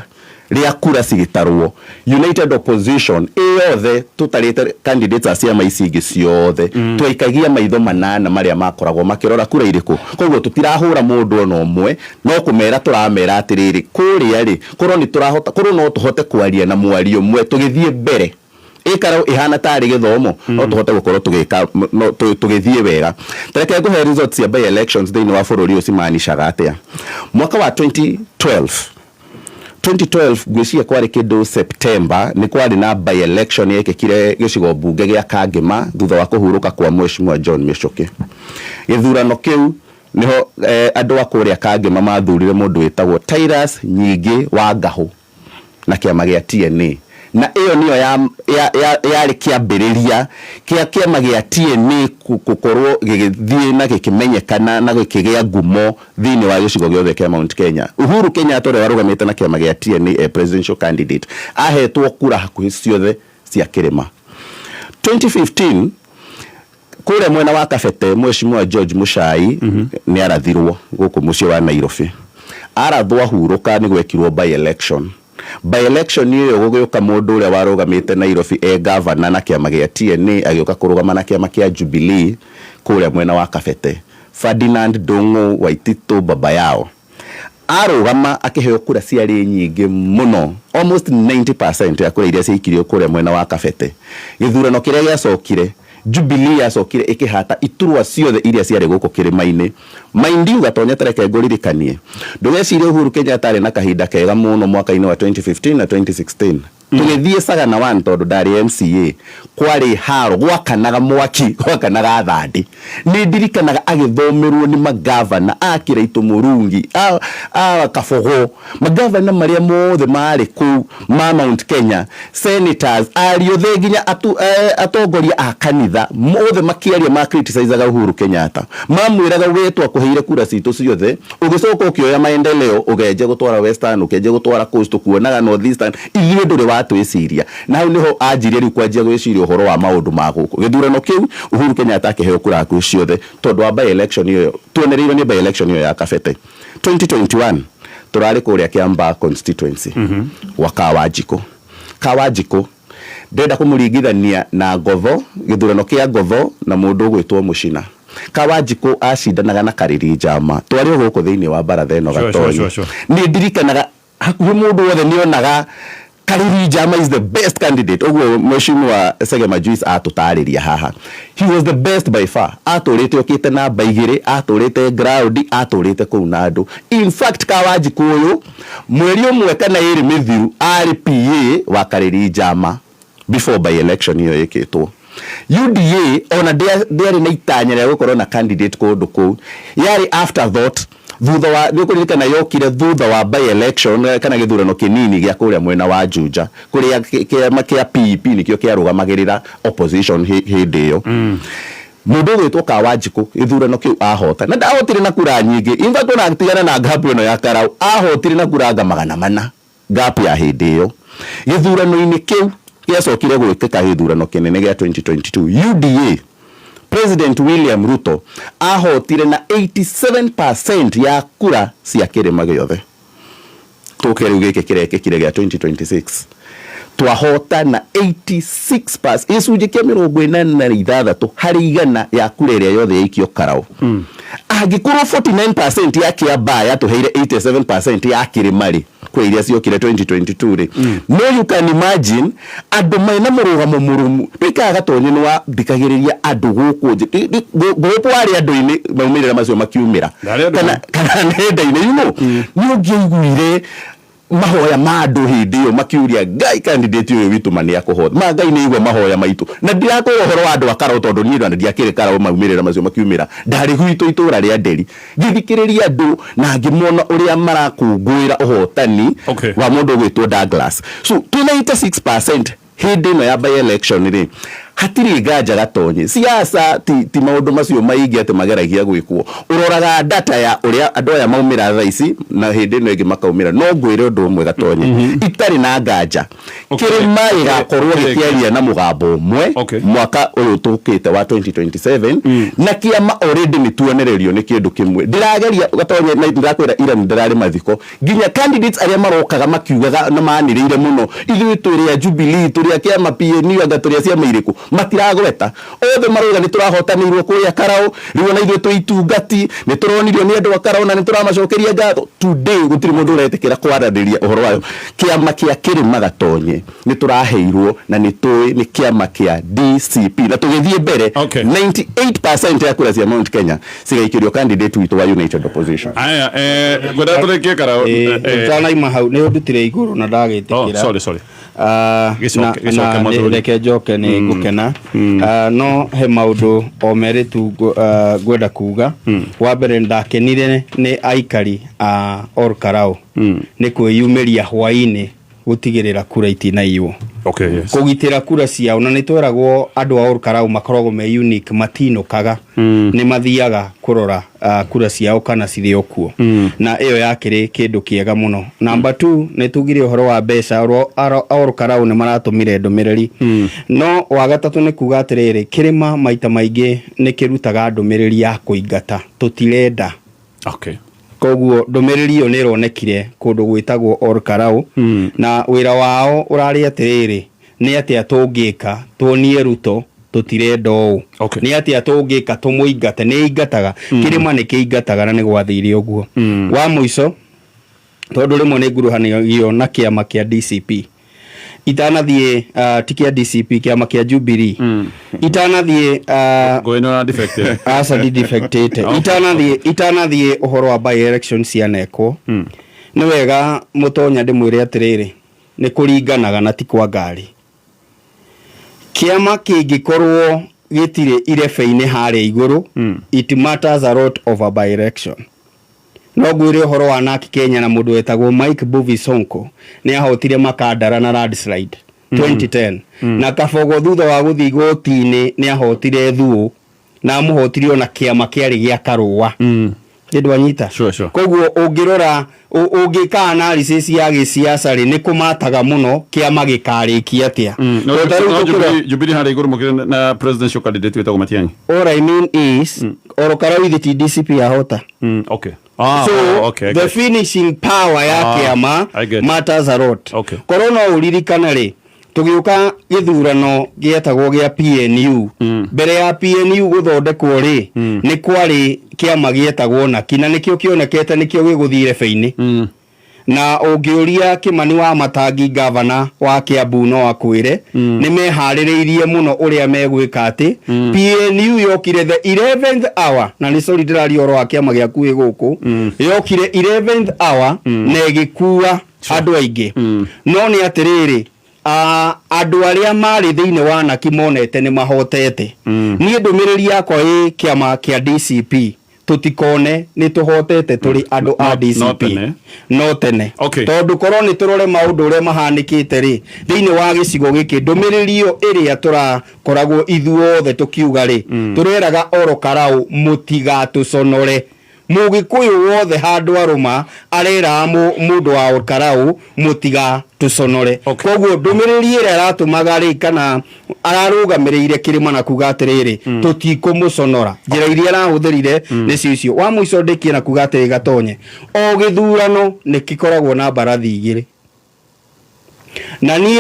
rĩa kura cigĩtarwo, United Opposition ĩyothe, tũtarĩte candidates a ciama ici ingĩ ciothe, twaikagia maitho manana marĩa makoragwo makĩrora kura irĩkũ. Koguo tũtirahũra mũndũ ona ũmwe, no kũmera tũramera atĩrĩrĩ, kũrĩa rĩ, korwo nĩ tũrahota, korwo no tũhote kwaria na mwario ũmwe tũgĩthiĩ mbere, ĩkarau ĩhana tarĩ gĩthomo, no tũhote gũkorwo tũgĩka no tũgĩthiĩ wega. Tareke ngũhe results cia by elections thĩinĩ wa bũrũri ũyũ cimanishaga atĩa. Mwaka wa 2012, 2012 ngwĩciria kwarĩ kĩndũ September, nĩ kwarĩ na by election yekĩkire gĩcigo mbunge gĩa Kangema thutha wa kũhurũka kwa Mheshimiwa John Michuki. Gĩthurano kĩu niho andũ a kũrĩa Kangema mathurire mũndũ wĩtagwo Tirus Nyingĩ wa Ngahũ na kĩama gĩa TNA, na ĩyo nĩyo yarĩ kĩambĩrĩria kĩa kĩama gĩa TNA gũkorwo gĩgĩthiĩ na gĩkĩmenyekana na gĩkĩgĩa ngumo thĩinĩ wa gĩcigo gĩothe kĩa Mount Kenya. Uhuru Kenyatta, ũrĩa warũgamĩte na kĩama gĩa TNA presidential candidate, ahetwo kura hakuhĩ ciothe cia kĩrĩma. 2015, kũrĩa mwena wa Kabete, Mheshimiwa George Muchai nĩ arathirwo gũkũ mũciĩ wa Nairobi. Arathwo, ahurũka, nĩ gwekirwo by election. By election ĩyo gũgĩũka mũndũ ũrĩa warũgamĩte Nairobi e gavana na kĩama gĩa TNA, agĩũka kũrũgama na kĩama kĩa Jubilee kũrĩa mwena wa Kabete, Ferdinand Ndung'u Waititu baba yao. Arũgama akĩheo kura ciarĩ nyingĩ mũno, almost 90% ya kura iria ciaikirio kũrĩa mwena wa Kabete. Gĩthurano kĩrĩa gĩacokire, Jubilee yacokire ĩkĩhata iturwa ciothe iria ciarĩ gũkũ kĩrĩma-inĩ. Mind you, Gatonya, tareke ngũririkanie, ndũgecirie Uhuru Kenyatta arĩ na kahinda kega mũno mwaka-inĩ wa 2015 na 2016. Tũgĩthiĩ Sagana 1, tondũ ndarĩ MCA, kwarĩ haro, gwakanaga mwaki, gwakanaga thandĩ. Nĩ ndirikanaga agĩthomerwo nĩ magavana a Kĩraitũ, Mũrungi, a Kabogo, magavana marĩa mothe marĩ kũu ma Mount Kenya, senators, ariũ othe, nginya atongoria a kanitha mothe makĩaria, ma criticizaga Uhuru Kenyatta, mamwĩraga, "We twakũheire kura citũ ciothe, ũgĩcoka ũkĩoya maendeleo, ũgenje gũtwara Western, ũkenje gũtwara Coast, ũkuonaga North Eastern, ithuĩ ndũrĩ watwĩciria." Na hau nĩho anjirie rĩu kwanjia gwĩciria ũhoro wa maũndũ ma gũkũ. Gĩthurano kĩu Uhuru Kenyatta akĩheo kura hakuhĩ ciothe tondũ wa by election ĩyo tuonereirwo nĩ by election ĩyo ya Kabete. 2021, tũrarĩ kũrĩa Kiambaa constituency gwa Kawanjikũ. Kawanjikũ ndĩrenda kũmũringithania na Ngotho, gĩthurano kĩa Ngotho na mũndũ ũgwĩtwo Mũcina. Kawanjikũ acindanaga na Karĩri Njama. Twarĩ o gũkũ thĩinĩ wa baratha ĩno. Gatonye, nĩ ndirikanaga hakuhĩ mũndũ wothe nĩonaga Kariri Njama is the best candidate. Ũguo Mheshimiwa Segema Juice atũtarĩria haha, he was the best by far. Atũrĩte okĩte namba 2, atũrĩte ground, atũrĩte kũu na andũ. In fact, Kawanjikũ ũyũ mweri ũmwe kana ĩrĩ mĩthiru arĩ PA wa Kariri Njama before by election ĩyo ĩkĩtwo. UDA ona ndĩarĩ na itanya rĩa gũkorwo na candidate kũndũ kũu, yarĩ afterthought thutha wa, nĩ ũkũririkana, yokire thutha wa by election kana gĩthurano kĩnini gĩa kũrĩa mwena wa Juja, kũrĩa kĩama kĩa PEP nĩkĩo kĩarũgamagĩrĩra opposition hĩndĩ ĩyo. Mũndũ ũgwĩtwo Kawanjikũ, gĩthurano kĩu ahota, na ndahotire na kura nyingĩ. In fact, ona tigana na gap ĩno ya Karau, ahotire na kura anga 400 gap ya hĩndĩ ĩyo. Gĩthurano-inĩ kĩu gĩacokire gwĩkĩka, gĩthurano kĩnene gĩa 2022, UDA President William Ruto ahotire na 87% ya kura cia kĩrĩma gĩothe. Tũke rĩu gĩkĩ kĩrekĩkire gĩa 2026, Twahotana 86%, gĩcunjĩ kĩa 86% ya kura ĩrĩa yothe yaikio Karau. Angĩkorwo 49% ya Kiambaa yatũheire 87% ya Kĩrĩma rĩ, kura iria ciokire 2022 rĩ, no you can imagine andũ mena mũrũgamo mũrũmu. Ndũikaraga Gatonye, nĩ wathikagĩrĩria andũ gũkũ gũkũ, warĩ andũ-inĩ maumĩrĩra macio makiumĩra. Ndarĩ andũ. Kana nenda-inĩ, nĩ ũngĩaiguire mahoya ma andũ hĩndĩ ĩyo makiuria Ngai, candidate ũyũ witũ ma nĩ akũhota, ma Ngai nĩ igua mahoya maitũ. Na ndirakwĩra ũhoro wa andũ a Karau, tondũ niĩ ona ndiakĩrĩ Karau maumĩrĩra macio makiumĩra, ndarĩ gwitũ itũra rĩa Nderi ngĩthikĩrĩria andũ na ngĩmona ũrĩa marakũngũĩra ũhotani wa mũndũ ũgwĩtwo Douglas. So twĩna 86% hĩndĩ ĩno ya by election rĩ, hatirĩ nganja Gatonye. Siasa ti maũndũ macio maingĩ atĩ mageragia gwĩkwo, ũroraga data ya ũrĩa andũ aya maumĩra thaa ici na hĩndĩ ĩno ĩngĩ makaumĩra. No ngwĩre ũndũ ũmwe Gatonye, itarĩ na nganja, kĩrĩma gĩgakorwo gĩkĩaria na mũgambo ũmwe mwaka ũyũ tũkĩte wa 2027, na kĩama already nĩ tuonererio nĩ kĩndũ kĩmwe ndĩrageria Gatonye, na ndĩrakwĩra ira nĩ ndĩrarĩ mathiko, nginya candidates arĩa marokaga makiugaga na manĩrĩire mũno, ithuĩ tũrĩ a Jubilee, tũrĩ a kĩama PNU, anga tũrĩ a ciama irĩkũ, matiragweta. Othe marauga nĩ tũrahotanĩirwo kũrĩa Karau, rĩu ona ithuĩ twĩ itungati, nĩ tũronirio nĩ andũ a Karau na nĩ tũramacokeria ngatho. Today gũtirĩ mũndũ ũretĩkĩra kwaranĩria ũhoro wayo. Kĩama kĩa Kĩrĩma Gatonye nĩ tũraheirwo na nĩ tũĩ nĩ kĩama kĩa DCP, na tũgĩthiĩ mbere, 98% ya kura cia Mount Kenya cigaikĩrio candidate witũ wa United Opposition. Aya, ngwenda tũrĩkie Karau. Ũtanaima hau, nĩ ũndutire igũrũ na ndagĩtĩkĩra. Oh, sorry, sorry. Gĩcoke- gĩcoke na Mũthuri. Reke njoke, nĩ ngũkena. No he maũndũ o merĩ tu ngwenda kuga. Wa mbere, ndakenire nĩ aikari a Ol Kalou nĩ kwĩyumĩria hwaĩ-inĩ gũtigĩrĩra kura itinaiywo, kũgitĩra kura ciao, na nĩ tweragwo andũ a Ol Kalou makoragwo me unique, matinũkaga, nĩ mathiaga kũrora kura ciao kana cirĩ o kuo, na ĩyo yakĩrĩ kĩndũ kĩega mũno. Number 2, nĩ tugire ũhoro wa mbeca, Ol Kalou nĩ maratũmire ndũmĩrĩri. No wa gatatũ nĩ kuga atĩrĩrĩ, kĩrĩma maita maingĩ nĩ kĩrutaga ndũmĩrĩri ya kũingata, tũtirenda. Koguo ndũmĩrĩri ĩyo nĩ ĩronekire kũndũ gwĩtagwo Ol Kalou, na wĩra wao ũrarĩ atĩrĩrĩ, nĩ atĩa tũngĩka tuonie Ruto tũtirenda ũũ, nĩ atĩa tũngĩka tũmũingate? Nĩ ingataga, kĩrĩma nĩ kĩingataga, na nĩ gwathire ũguo. Wa mũico, tondũ rĩmwe nĩ nguruhanagio na kĩama kĩa DCP, itanathiĩ ti kĩa DCP, kĩama kĩa Jubilee, itanathiĩ Ngũĩ nĩ defected. Aca, ndidefectĩte. Itanathiĩ ũhoro wa by election cianekwo, nĩ wega mũtonya ndĩmwĩre atĩrĩrĩ, nĩ kũringanaga na ti kwa ngari. Kĩama kĩngĩkorwo gĩtirĩ irebe-inĩ harĩa igũrũ, it matters a lot of a by election. No ngwĩre ũhoro wa NARC Kenya na mũndũ wetagwo Mike Mbuvi Sonko nĩ ahotire Makandara na landslide 2010, na Kabogo thutha wa gũthiĩ igoti-inĩ nĩ ahotire Thuo, na amũhotire ona kĩama kĩarĩ gĩa Karũa. Ndwanyita? Sure. Koguo ũngĩrora, ũngĩka analysis ya gĩsiasa rĩ, nĩ kũmataga mũno kĩama gĩkarĩkia atĩa. No, Tondũ ta rĩu no Jubilee harĩa igũrũ mũkĩrĩ na presidential candidate wĩtagwo Matiang'i. All I mean is Ol Kalou ithi ti DCP yahota. Okay. Ah, So oh, okay, I the get. finishing power ya Ah, kĩama I get. matters a lot. Korwo no ũririkane rĩ, tũgĩũka gĩthurano gĩetagwo gĩa PNU, mbere ya PNU gũthondekwo rĩ, nĩ kwarĩ kĩama gĩetagwo NAKI, na nĩkĩo kĩonekete nĩkĩo gĩgũthiĩ irebe-inĩ, na ũngĩũria Kĩmani wa Matangi, gavana wa Kiambu, no akwĩre nĩ meharĩrĩirie mũno ũrĩa megwĩka atĩ PNU yokire the 11th hour, na nĩ sorry ndĩraria ũhoro wa kĩama gĩaku wĩ gũkũ, yokire 11th hour na ĩgĩkua andũ aingĩ. No nĩ atĩrĩrĩ, andũ arĩa marĩ thĩinĩ wa NAKI monete nĩ mahotete. Niĩ ndũmĩrĩri yakwa ĩ kĩama kĩa DCP, tũtikone nĩ tũhotete tũrĩ andũ a No DCP. Tene. No tene. Tondũ korwo nĩ tũrore maũndũ ũrĩa mahanĩkĩte rĩ, thĩinĩ wa gĩcigo gĩkĩ, ndũmĩrĩri ĩyo ĩrĩa tũrakoragwo ithuothe tũkiuga rĩ, tũreraga Ol Kalou mũtigatũconore. Mũgĩkũyũ wothe handũ arũma arera mũndũ wa Ol Kalou mũtigatũconore. Koguo ndũmĩrĩri ĩrĩa aratũmaga rĩ, kana ararũgamĩrĩire kĩrĩma na kuga atĩrĩrĩ, tũtikũmũconora, njĩra iria arahũthĩrire nĩcio icio. Wa mũico ndĩkie na kuga atĩrĩ, Gatonye, o gĩthurano nĩ kĩkoragwo na mbarathi igĩrĩ. Na niĩ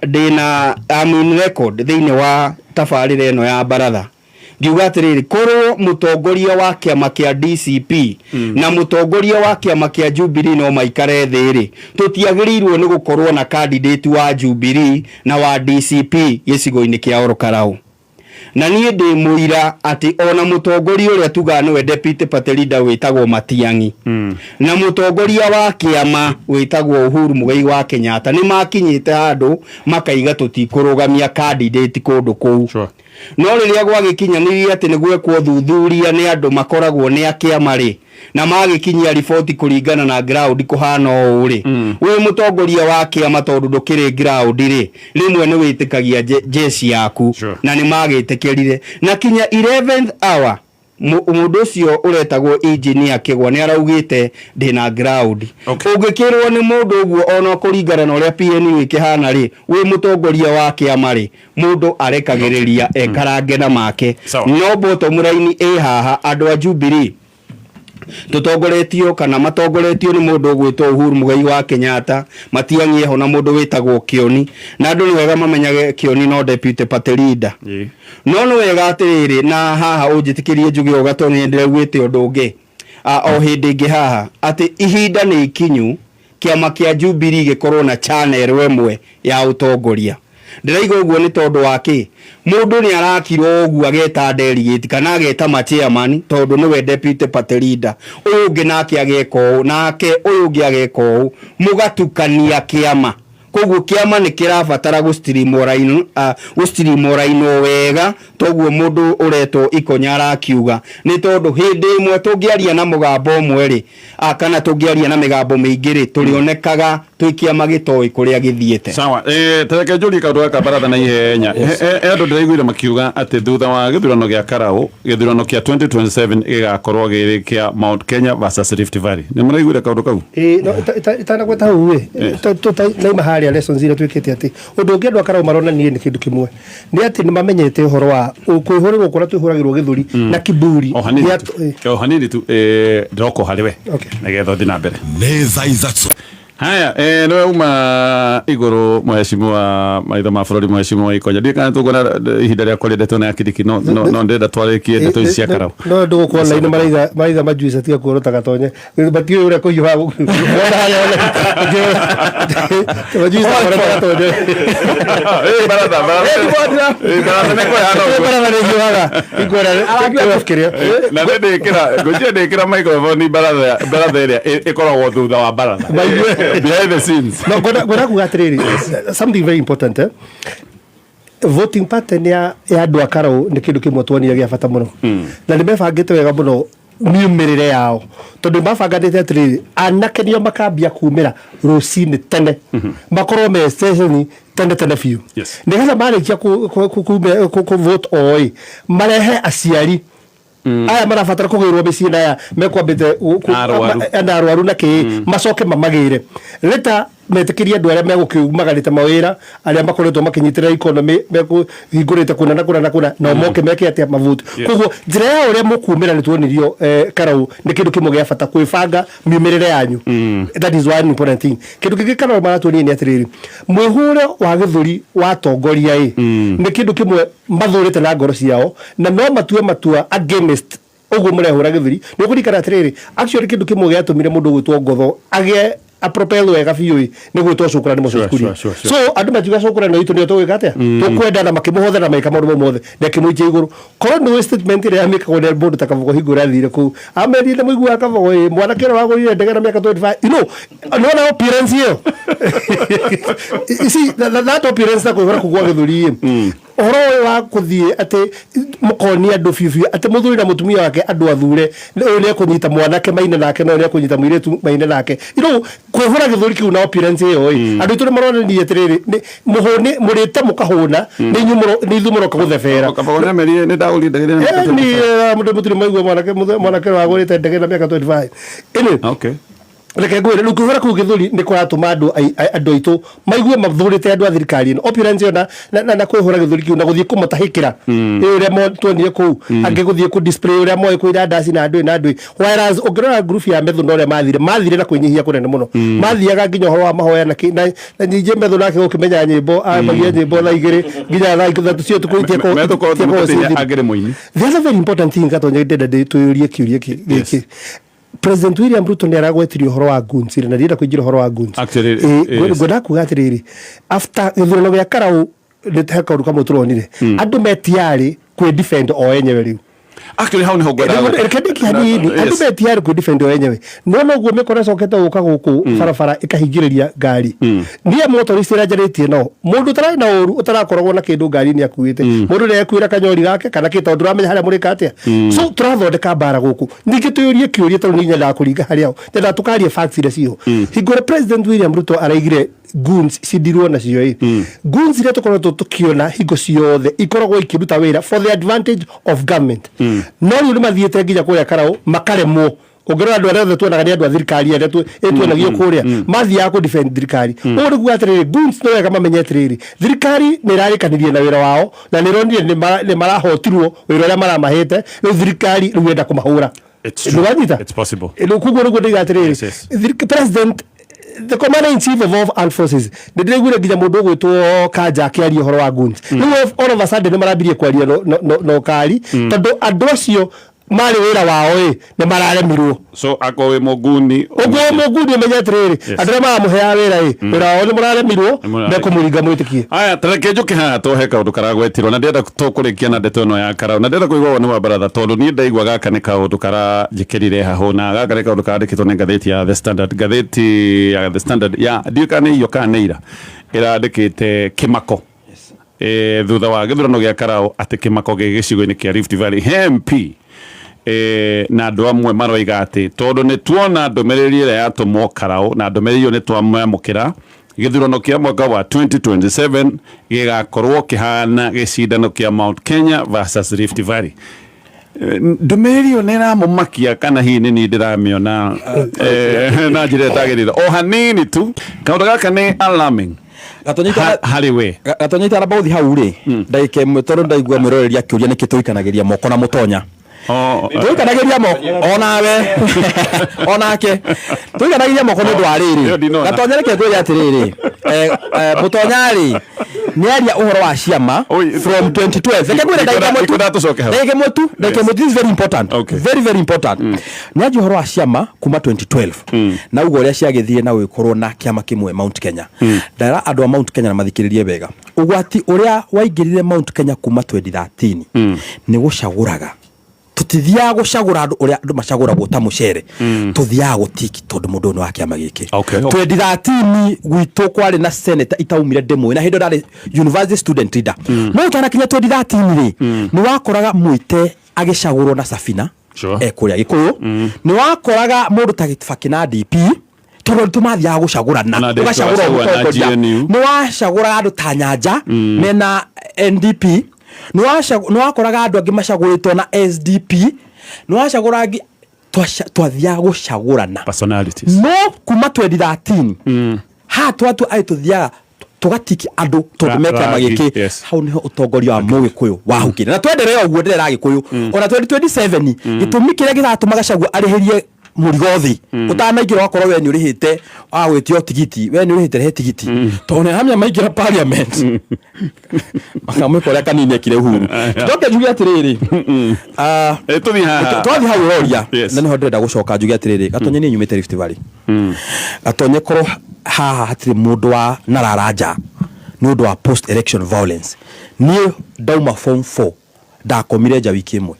ndĩna I'm in record thĩinĩ wa tabarĩra ĩno ya baratha ngiuga atĩrĩrĩ, korwo mũtongoria wa kĩama kĩa DCP na mũtongoria wa kĩama kĩa Jubilee no maikare thĩ rĩ, tũtiagĩrĩirwo nĩ gũkorwo na candidate wa Jubilee na wa DCP gĩcigo-inĩ kĩa Ol Kalou. Na niĩ ndĩ mũira atĩ ona mũtongoria ũrĩa tugaga nĩwe deputy party leader wĩtagwo Matiang'i na mũtongoria wa kĩama wĩtagwo Uhuru Muigai wa Kenyatta nĩ makinyĩte handũ makaiga tũtikũrũgamia candidate kũndũ kũu. No rĩrĩa gwagĩkinyanĩria atĩ nĩ gwekwo thuthuria nĩ andũ makoragwo nĩ a kĩama rĩ, na magĩkinyia riboti kũringana na ground kũhana ũũ rĩ, wĩ mũtongoria wa kĩama tondũ ndũkĩrĩ ground rĩ, rĩmwe nĩ wĩtĩkagia jeshi yaku. Na nĩ magĩtĩkĩrire na kinya 11th hour mũndũ ũcio ũretagwo engineer Kĩgwa nĩ araugĩte ndĩna ground. Ũngĩkĩrwo nĩ mũndũ ũguo ona kũringana na ũrĩa PNU ĩkĩhana rĩ, wĩ mũtongoria wa kĩama rĩ, mũndũ arekagĩrĩria ekarange na make. Sawa. No bottom line ĩ haha, andũ a Jubilee tũtongoretio kana matongoretio nĩ mũndũ ũgwĩtwo Uhuru Muigai wa Kenyatta, Matiang'i eho na mũndũ wĩtagwo Kĩoni, na andũ nĩ wega mamenyage Kĩoni no deputy party leader. No nĩ wega atĩrĩrĩ, na haha ũnjĩtĩkĩrie njuge ũũ Gatonye, ndĩraugĩte ũndũ ũngĩ o hĩndĩ ĩngĩ haha atĩ ihinda nĩ ikinyu kĩama kĩa Jubilee gĩkorwo na channel ĩmwe ya ũtongoria. Ndĩraiga ũguo nĩ tondũ wa kĩ? Mũndũ nĩ arakirwo ũguo ageta delegate kana ageta machairman tondũ nĩwe deputy party leader, ũyũ ũngĩ nake ageka ũũ, nake ũyũ ũngĩ ageka ũũ, mũgatukania kĩama. Koguo kĩama nĩ kĩrabatara gũ-streamline wega, toguo mũndũ ũretwo Ikonya arakiuga, nĩ tondũ hĩndĩ ĩmwe tũngĩaria na mũgambo ũmwe rĩ, kana tũngĩaria na mĩgambo mĩingĩ rĩ, tũrĩonekaga twĩ kĩama gĩtoĩ kũrĩa gĩthiĩte. Sawa, tareke njũrie kaũndũ gaka baratha na ihenya. He andũ ndĩraiguire makiuga atĩ thutha wa gĩthurano gĩa Karau, gĩthurano kĩa 2027 gĩgakorwo gĩrĩ kĩa Mount Kenya versus Rift Valley. Nĩ mũraiguire kaũndũ kau? Ĩĩ, no itanagweta hau ĩ, naima harĩa lessons iria twĩkĩte atĩ ũndũ ũngĩ andũ a Karau maronania nĩ kĩndũ kĩmwe, nĩ atĩ nĩ mamenyete ũhoro wa kwĩhũrĩrwo kũrĩa twĩhũragĩrwo gĩthũri na kiburi. O hanini Nĩ tu. O hanini tu, ndĩroka harĩ we nĩgetha ũthiĩ na mbere. Nĩ thaa 3. Haya, nĩwe uma igũrũ, mũheshimiwa maitho ma bũrũri, mũheshimiwa Ikonya. Ndiũĩ kana tũkuona ihinda rĩa kwaria ndeto na ya Kindiki, no ndĩrenda twarĩkie ndeto ici cia Karau. No andũ gũkũ online maraiga majuice atiga kuorota Gatonye, matiũĩ ũrĩa kũhiũha wona harĩa majuice kuorota Gatonye. Baratha, baratha. Baratha nĩ kũhana ũguo. Baratha nĩ hiũhaga ikuona kĩrĩa. Na nĩ ndĩkĩra ngũchia ndĩkĩra microphone baratha, baratha ĩrĩa ĩkoragwo thutha wa baratha. Behind the scenes. No ngwenda kuga atĩrĩrĩ, something very important, voting pattern ya andũ a Karau nĩ kĩndũ kĩmwe tuonire gĩa bata mũno, na nĩ mebangĩte wega mũno miumĩrĩre yao, tondũ mabanganĩte atĩrĩrĩ, anake nĩo makambia kumĩra rũcinĩ tene, makorwo me station tene tene biũ, nĩgetha marĩkia ku vote oĩ marehe aciari aya marabatara kũgĩrwo mĩciĩ na aya mekwambĩte Arwaru. Na arwaru na kĩ, macoke mamagĩre rĩta metĩkĩrie andũ arĩa megũkiumagarĩte mawĩra, arĩa makoretwo makĩnyitĩrĩra economy, mekũhingũrĩte kũna na kũna na kũna, nao moke meke atĩa? Mavuti. Koguo njĩra ya ũrĩa mũkumĩra nĩ tuonirio, Karau, nĩ kĩndũ kĩmwe gĩa bata kwĩbanga miumĩrĩre yanyu. That is one important thing. Kĩndũ kĩngĩ Karau maratuonia nĩ atĩrĩrĩ, mwĩhũre wa gĩthũri wa atongoria ĩ nĩ kĩndũ kĩmwe mathũrĩte na ngoro ciao, na no matue matua against ũguo mũrehũra gĩthũri. Nĩ ũkũririkana atĩrĩrĩ, actually kĩndũ kĩmwe gĩatũmire mũndũ gwĩtwo Ngotho agĩe apropel wega biũ ĩ nĩ gwĩtwo cũkũra nĩ Moses Kuria. So andũ makiuga cũkũra nĩ itũ nĩo tũgwĩka atĩa, tũkwenda, na makĩmũhotha na magĩka maũndũ mau mothe na akĩmũikia igũrũ. Korwo nĩ statement ĩrĩa yamĩkagwo nĩ mũndũ ta Kabogo hingo ĩrĩa athire kũu, amerire mũiguaga Kabogo ĩ mwanake ũrĩa wagũrire ndege na mĩaka 25, nĩwona opulence ĩyo. You see that opulence na kwĩhũra kũu gwa gĩthũri ĩ, ũhoro ũyũ wa kũthiĩ atĩ mũkonia andũ biũ biũ atĩ mũthuri na mũtumia wake andũ athure, ũyũ nĩ ekũnyita mwanake maine nake na ũyũ nĩ ekũnyita mũirĩtu maine nake, kwĩhũra gĩthũri kĩu na opulence ĩyo ĩ, andũ aitũ nĩ maronania atĩrĩrĩ, nĩ mũhũni mũrĩte mũkahũna, nĩ inyuĩ nĩ ithuĩ mũroka gũthebera. Kabogo nĩamerire nĩ ndagũrire ndege na mĩaka Ni 25. Mũndũ mũtirĩ maigua mwanake wagũrĩte ndege na mĩaka 25. Anyway, Reke ngwĩre, rĩu kũihũra kũu gĩthũri nĩ kũratũma andũ andũ aitũ maigue mathũrĩte andũ a thirikari ĩno. Opulence ĩyo na kwĩhũra gĩthũri kĩu na gũthiĩ kũmatahĩkĩra ĩ ũrĩa tuonire kũu, angĩ gũthiĩ kũ display ũrĩa moĩ kũira ndaci na ndũĩ na ndũĩ, whereas ũngĩrora group ya Methu na ũrĩa mathire na kwĩnyihia kũnene mũno, mathiaga nginya ũhoro wa mahoya na na nyingĩ. Methu nake gũkĩmenya nyĩmbo, ambagia nyĩmbo thaa 2 nginya thaa 3 cia ũtukũ itieko. Methu korwo tũmũteithia angĩrĩ mũini. The other very important thing, Gatonya, ndĩrenda twĩyũrie kĩũria gĩkĩ. President William Ruto nĩ aragwetirie ũhoro wa goons, na ndienda kũingĩra ũhoro wa goons. Actually, yes. Ngwenda kuga atĩrĩrĩ, after gĩthurano gĩa Karau nĩ he kaũndũ kamwe tũronire, andũ metiarĩ kwĩ defend o enyewe rĩu. Actually, hau niho ngwendaga. Reke ndĩkie hanini. Andũ metiarĩ kwĩ defend o enyewe, no noguo mĩkora ĩcokete gũka gũkũ barabara ĩkahingĩrĩria ngari. Niĩ motorist ĩrĩa njarĩtie no mũndũ ũtararĩ na ũru, ũtarakoragwo na kĩndũ ngari-inĩ akuĩte, mũndũ ũrĩa ekuĩra kanyori gake kana kĩ, tondũ ndũramenya harĩa mũrĩka atĩa. So tũrathondeka mbara gũkũ. Ningĩ twĩyũrie kĩũria, tondũ niĩ nyendaga kũringa harĩa nyendaga tũkarie facts iria ciho. Hingo ĩrĩa President William Ruto araigire goons cindirwo nacio, ĩ goons iria tũkoretwo tũkĩona hingo ciothe ikoragwo ikĩruta wĩra for the advantage of government, no rĩu nĩ mathiĩte nginya kũrĩa Karau makaremwo. Ũngĩrora andũ arĩa othe tuonaga nĩ andũ a thirikari arĩa ĩtuonagio kũrĩa mathiaga kũ defend thirikari. Ũguo nĩ kuga atĩrĩrĩ, goons nĩ wega mamenye atĩrĩrĩ, thirikari nĩ ĩrarĩkanirie na wĩra wao na nĩ ĩronire nĩ marahotirwo wĩra ũrĩa maramahĩte. Rĩu thirikari rĩu ĩrenda kũmahũra. It's true. Nĩwanyita? It's possible. Rĩu koguo nĩguo ndĩiga atĩrĩrĩ, President, the commander in chief of all armed forces, nĩ ndĩraiguire nginya mũndũ ũgwĩtwo Kanja akĩaria ũhoro wa goons. Rĩu all of a sudden nĩ marambirie kwaria no ũkari, tondũ andũ acio marĩ wĩra wao ĩ nĩ mararemirwo. So akorwo wĩ mũguni, Ũguo mũguni ũmenye atĩrĩrĩ, andũ arĩa maramũheaga wĩra ĩ wĩra wao nĩ mũraremirwo, mekũmũringa mwĩtĩkie. Aya, tareke njuke haha to he kaũndũ karagwetirwo na ndĩrenda tũkũrĩkia na ndeto ĩno ya Karau, na ndĩrenda kũigua woni wa baratha, tondũ niĩ ndaigua gaka nĩ kaũndũ karanjĩkĩrire hahũ, na gaka nĩ kaũndũ karandĩkĩtwo nĩ ngathĩti ya The Standard. Ngathĩti ya The Standard ya ndiũĩ kana nĩ iyo kana nĩ ira ĩrandĩkĩte kĩmako thutha wa gĩthurano gĩa Karau, atĩ kĩmako gĩ gĩcigo-inĩ kĩa Rift Valley he MP na andũ amwe maroiga atĩ tondũ nĩ tuona ndũmĩrĩri ĩrĩa yatũmwo Karau, na ndũmĩrĩri ĩyo nĩ twamĩamũkĩra, gĩthurano kĩa mwaka wa 2027 gĩgakorwo kĩhana gĩcindano kĩa Mount Kenya versus Rift Valley. Ndũmĩrĩri ĩyo nĩ ĩramũmakia kana hihi nĩ niĩ ndĩramĩona na njĩra ĩtagĩrĩire o hanini tu? Kaũndũ gaka nĩ alarming harĩ we. Gatonya, itaramba gũthiĩ hau rĩ, ndagĩka ĩmwe, tondũ ndaigua mwĩroreri akĩũria nĩkĩ tũikanagĩria moko na mũtonya. Oh, Tũikanagĩria moko onawe onake, tũikanagĩria moko nĩ ũndũ wa Ĩyo rĩrĩ. ndinona. Gatonya, reke ngwĩre atĩrĩrĩ, mũtonya rĩ nĩ aria ũhoro wa ciama Oi, from 2012. Reke ngwĩre ndagĩka ĩmwe tu. Ndikwenda tũcoke hau. Ndagĩka ĩmwe tu, ndagĩka ĩmwe tu. This is very important. Very, very important. Nĩ anjia ũhoro wa ciama kuma 2012 na uga ũrĩa ciagĩthire na gũgĩkorwo na kĩama kĩmwe Mount Kenya. Ndara andũ a Mount Kenya na mathikĩrĩrie wega, ũgwati ũrĩa waingĩrire Mount Kenya kuma 2013 nĩ gũcagũraga. Tũtithiaga gũcagũra andũ ũrĩa andũ macagũragwo ta mũcere, tũthiaga gũtiki tondũ mũndũ ũyũ nĩ wa kĩama gĩkĩ. 2013 gwitũ kwarĩ na senator itaumire ndĩmũĩ, na hĩndĩ ĩyo ndarĩ university student leader, no ũtanakinya 2013 rĩ, nĩ wakoraga Mwite agĩcagũrwo na Safina. E kũrĩa Gĩkũyũ nĩ wakoraga mũndũ ta Kibaki na DP, tondũ andũ mathiaga gũcagũrana. Ona ũgacagũra ndĩcagũra na mũtongoria. GNU. Nĩ wacagũraga andũ ta Nyanja mena NDP, nĩ wakoraga andũ angĩ macagũrĩtwo na SDP, nĩ wacagũraga angĩ. Twathiaga gũcagũrana personalities. No kuma 2013 haha twatua atĩ tũthiaga tũgatiki andũ tondũ me kĩama rangi, gĩkĩ, hau nĩho ũtongoria wa Mũgĩkũyũ wahukire, na twenderea ũguo ndĩrera Gĩkũyũ ona 2027. Gĩtũmi kĩrĩa kĩratũma Gachagua arĩhĩrie mũrigo thĩ ũtanaingĩra, ũgakorwo we nĩ ũrĩhĩte wagwĩtio tigiti, we nĩ ũrĩhĩte rehe tigiti, tondũ nĩ hamia maingĩra parliament makamwĩka ũrĩa kanini ekire Uhuru. Njoke njuge atĩrĩrĩ, Tũthiĩ haha. Twathiĩ hau ũroria, Yes. na nĩho ndĩrenda gũcoka njuge atĩrĩrĩ, Gatonye, niĩ nyumĩte Rift Valley. Gatonye, korwo haha hatirĩ mũndũ wa narara nja nĩ ũndũ wa post election violence, niĩ ndauma form 4 ndakomire nja wiki ĩmwe.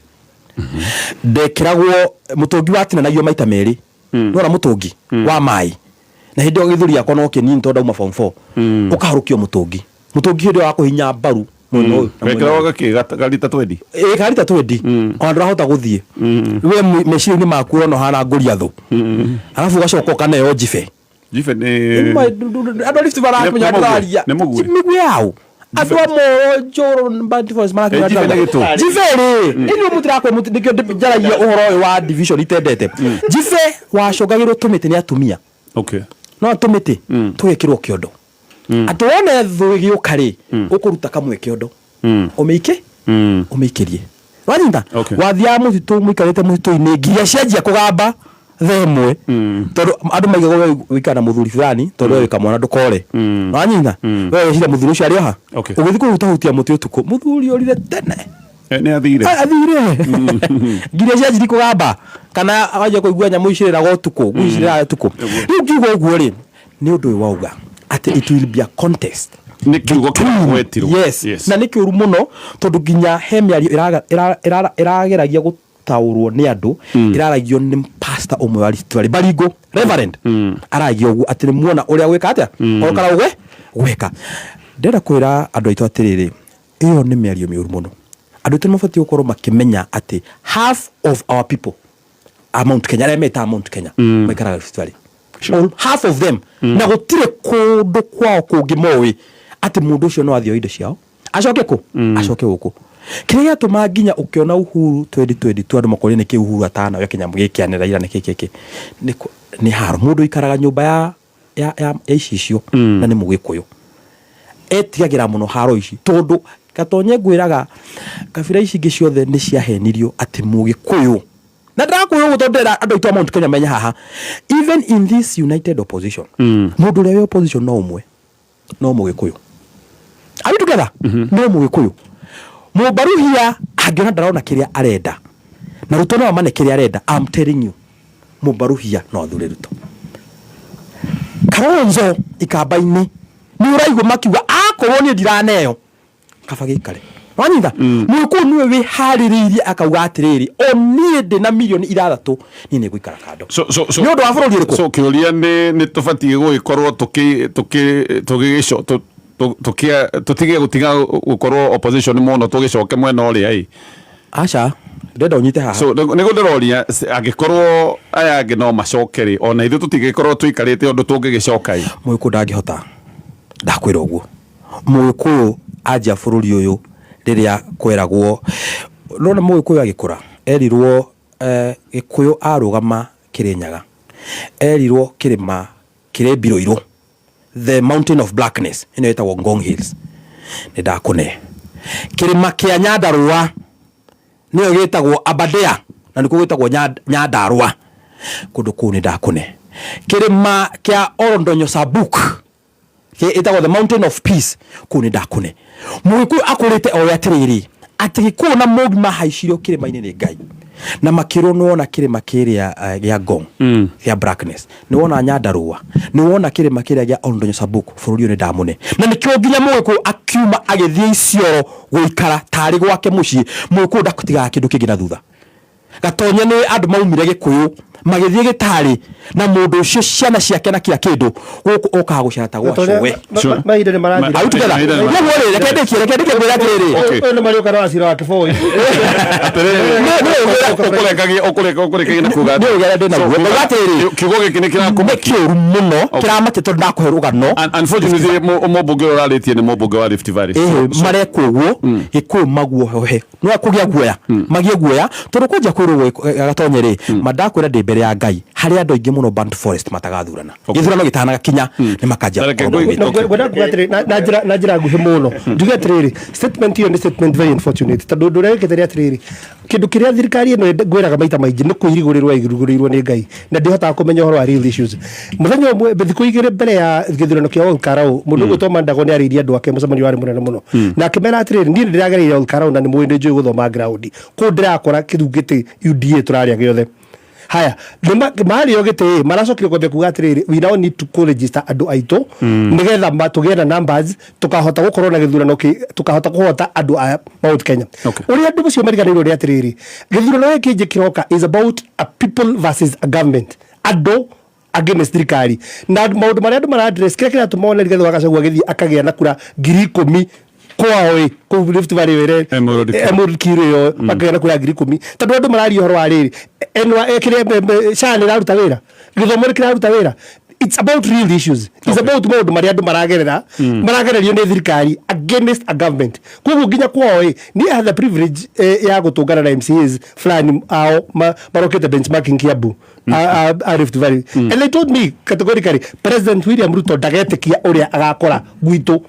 Ndekĩragwo mũtũngi watinanagio maita merĩ, nona mũtũngi wa maĩ, na hĩndĩ ĩyo gĩthũri yakwa no kĩnini tondũ ndauma form 4, ũkaharũkio mũtũngi hĩndĩ ĩyo wa kũhinya mbaru mwena ũyũ na mwena Wekĩragwo ũyũ. gakĩ garita twendi. Ĩ karita twendi, ona ndũrahota gũthiĩ we meciria-inĩ maku ũrona ũhana ngũria thũ, arabu ũgacoka ũkaneo njibe. Jibe nĩ Andũ a Rift marakĩmenya Nĩ mũguĩ, ndĩraria. nĩ mũguĩ. Mĩguĩ yao andũ a Moro, Njoro, Mbandi Forest marakĩmenya. Jibe nĩ ndĩraria. gĩtũ. Jibe rĩ, inyuĩ mũtirakwo, nĩkĩo njaragia ũhoro ũyũ wa division itendete. Jibe. Wacũngagĩrwo tũmĩtĩ nĩ atumia. No tũmĩtĩ tũgekĩrwo kĩondo, atĩ wone thũ ĩgĩũka rĩ, ũkũruta kamwe kĩondo, ũmĩike, ũmĩikĩrie, wanyita. Wathiaga mũtitũ, mũikarĩte mũtitũ-inĩ nginya cianjia kũgamba thaa ĩmwe, tondũ andũ maigagwo we wĩikara na mũthuri fulani, tondũ we wĩ kamwana ndũkore, wanyita. We weciria mũthuri ũcio arĩ oha. Ũgĩthiĩ kũhutahutia mũtĩ ũtukũ, mũthuri orire tene. Nĩ athire. Athire nginya cianjiri kũgamba, kana wanjia kũigua nyamũ icirĩraga ũtukũ, ngui icirĩraga ũtukũ. Rĩu ngiuga ũguo rĩ, nĩ ũndũ ũyũ wauga atĩ it will be a contest. Nĩ kiugo kĩragwetirwo. Yes. Na nĩ kĩũru mũno, tondũ nginya he mĩario ĩrageragia gũtaũrwo nĩ andũ, ĩraragio nĩ pastor ũmwe wa Rift Valley, Baringo reverend, aragia ũguo atĩ nĩ muona ũrĩa gwĩka atĩa orokara ũgwe gwĩka. Ndĩrenda kwĩra andũ aitũ atĩrĩrĩ, ĩyo nĩ mĩario mĩũru mũno. Andũ aitũ nĩ mabatiĩ gũkorwo makĩmenya atĩ half of our people a Mount Kenya, arĩa metaga Mount Kenya, maikaraga Rift Valley. Half of them, na gũtirĩ kũndũ kwao kũngĩ moĩ atĩ mũndũ ũcio no athiĩ oe indo ciao acoke kũ acoke gũkũ. Kĩrĩa gĩatũma nginya ũkĩona Uhuru 2022, andũ makoria nĩkĩ Uhuru atanoya kĩnyamũ gĩkĩ anĩra nĩkĩ gĩkĩ nĩ haro. Mũndũ ũikaraga nyũmba ya icicio na nĩ mũgĩkũyũ etigagĩra mũno haro ici, tondũ Gatonye, ngwĩraga, kabira ici ingĩ ciothe nĩ ciahenirio atĩ mũgĩkũyũ, na ndĩrakwĩra ũguo tondũ ndĩrenda andũ aitũ a Mount Kenya menye haha, even in this united opposition, mũndũ ũrĩa wĩ opposition no ũmwe, no mũgĩkũyũ. Are we together? No mũgĩkũyũ mũmbaruhia angĩona ndarona kĩrĩa arenda na Ruto no amane kĩrĩa arenda, I'm telling you, mũmbaruhia no athure Ruto. Kalonzo ikamba-inĩ nĩ ũraigua makiuga akorwo niĩ ndiraneo kaba gĩikare, wanyita. Mũgĩkũyũ nĩwe wĩharĩrĩirie akauga atĩrĩrĩ, o niĩ ndĩ na mirioni 6, niĩ nĩ ngũikara kando. So Nĩ ũndũ wa bũrũri ũrĩkũ? So kĩũria nĩ tũbatiĩ gũgĩkorwo tũkĩ tũkĩ tũgĩgĩco tũtige gũtiga gũkorwo opposition mũno, tũgĩcoke mwena ũrĩa ĩ? Aca, ndĩrenda ũnyite haha. So nĩguo ndĩroria, angĩkorwo aya angĩ no macoke rĩ, ona ithuĩ tũtingĩkorwo tũikarĩte ũndũ tũngĩgĩcoka ĩ? Mũgĩkũyũ ndangĩhota, ndakwĩra ũguo. Mũgĩkũyũ anjia bũrũri ũyũ rĩrĩa kweragwo nona mũgĩkũyũ agĩkũra erirwo, Gĩkũyũ arũgama Kĩrĩnyaga erirwo kĩrĩma kĩrĩ mbirũirũ, the mountain of blackness, ĩno ĩtagwo Ngong Hills, nĩ ndakũne. Kĩrĩma kĩa Nyandarũa nĩyo gĩtagwo Aberdare, na nĩkuo gwĩtagwo Nyandarũa, kũndũ kũu nĩ ndakũne. Kĩrĩma kĩa Olondonyo Sabuk ĩtagwo the mountain of peace, kũu nĩ ndakũne. Mũgĩkũyũ akũrĩte oĩ atĩrĩrĩ, atĩ Gĩkũyũ na Mũmbi mahaicirio kĩrĩma-inĩ nĩ Ngai na makĩrwo, nĩ wona kĩrĩma kĩrĩa gĩa Ngong gĩa blackness, nĩ wona Nyandarũa, nĩ wona kĩrĩma kĩrĩa gĩa Oldonyo Sabuk, bũrũri ũyũ nĩ ndamũne. Na nĩkĩo nginya mũgĩkũyũ akiuma agĩthiĩ Isiolo gũikara tarĩ gwake mũciĩ, mũgĩkũyũ ndatigaga kĩndũ kĩngĩ na thutha. Gatonye nĩ andũ maumire Gĩkũyũ magĩthiĩ Gĩtarĩ, na mũndũ ũcio ciana ciake na kila kĩndũ gũkũ okaga gũcera ta gwa cũwe. Mahinda nĩ marathira. Are we together? Mahinda nĩ Koguo rĩ, reke ndĩkie ngwĩre atĩrĩrĩ. Ũyũ nĩ marĩũka na wacira wa Kĩboi. Ũkũrekagia na kuga Nĩ ũgera ndĩ naguo. Ngauga atĩrĩrĩ, kiugo gĩkĩ nĩ nĩ kĩrakũmakia. kĩũru mũno, kĩramatia, tondũ ndakũhe rũgano. Unfortunately, mũmbunge ũrĩa ũrarĩtie nĩ mũmbunge wa Rift Valley. Ĩhĩ, marekwo ũguo Gĩkũyũ maguohohe no kũgĩa guoya, magĩe guoya, tondũ kwanja kwĩrwo Gatonye rĩ, ma ndakwĩra ndĩ mbere ya Ngai, harĩ andũ aingĩ mũno Bantu Forest matagathurana gĩthurano gĩtanagakinya, nĩ makanjia Reke gũkorwo maugĩte. No, ngwenda kuga atĩrĩ na njĩra nguhĩ mũno, njuge atĩrĩrĩ, statement ĩyo nĩ statement very unfortunate, tondũ ũndũ ũrĩa wĩkĩte nĩ atĩrĩrĩ, kĩndũ kĩrĩa thirikari ĩno ngwĩraga maita maingĩ nĩ kwĩrigũrĩrwo ĩrigũrĩirwo nĩ Ngai na ndĩhotaga kũmenya ũhoro wa real issues. Mũthenya ũmwe, thikũ 2 mbere ya gĩthurano kĩa Ol Kalou, mũndũ ũgwĩtwo Mandago nĩ arĩirie andũ ake mũcemanio warĩ mũnene mũno, na akĩmera atĩrĩrĩ, niĩ nĩ ndĩragereire Ol Kalou na nĩ mũĩ nĩ njũĩ gũthoma ground kũu, ndĩrakora kĩrungĩtĩ UDA tũrarĩa gĩothe haya marĩo gĩtĩ, maracokire kwambia kuga atĩrĩrĩ, we now need to co-register andũ aitũ nĩgetha tũgĩe na numbers, tũkahota gũkorwo na gĩthurano tũkahota kũhota andũ a Mount Kenya. Ũrĩa andũ macio mariganĩirwo nĩ atĩrĩrĩ, gĩthurano gĩkĩ kĩngĩ kĩroka is about a people versus a government, andũ against thirikari, na maũndũ marĩa andũ mara address, kĩrĩa kĩratũma one Rigathĩ wa Gachagua agĩthiĩ akagĩa na kura 10,000 kwao ĩ kũu Rift Valley ĩyo Emerald Kill. Emerald Kill ĩyo, makagĩa na kura 10,000, tondũ andũ mararia ũhoro wa rĩrĩ, kĩrĩa SHA nĩ ĩraruta wĩra, gĩthomo nĩ kĩraruta wĩra. It's about real issues. It's about maũndũ marĩa andũ maragerera, maragererio nĩ thirikari against a government. Koguo nginya kwao ĩ, niĩ I had the privilege ya gũtũngana na MCAs fulani ao marokĩte benchmarking Kiambu, a Rift Valley, and they told me categorically, President William Ruto ndagetĩkia ũrĩa agakora gwitũ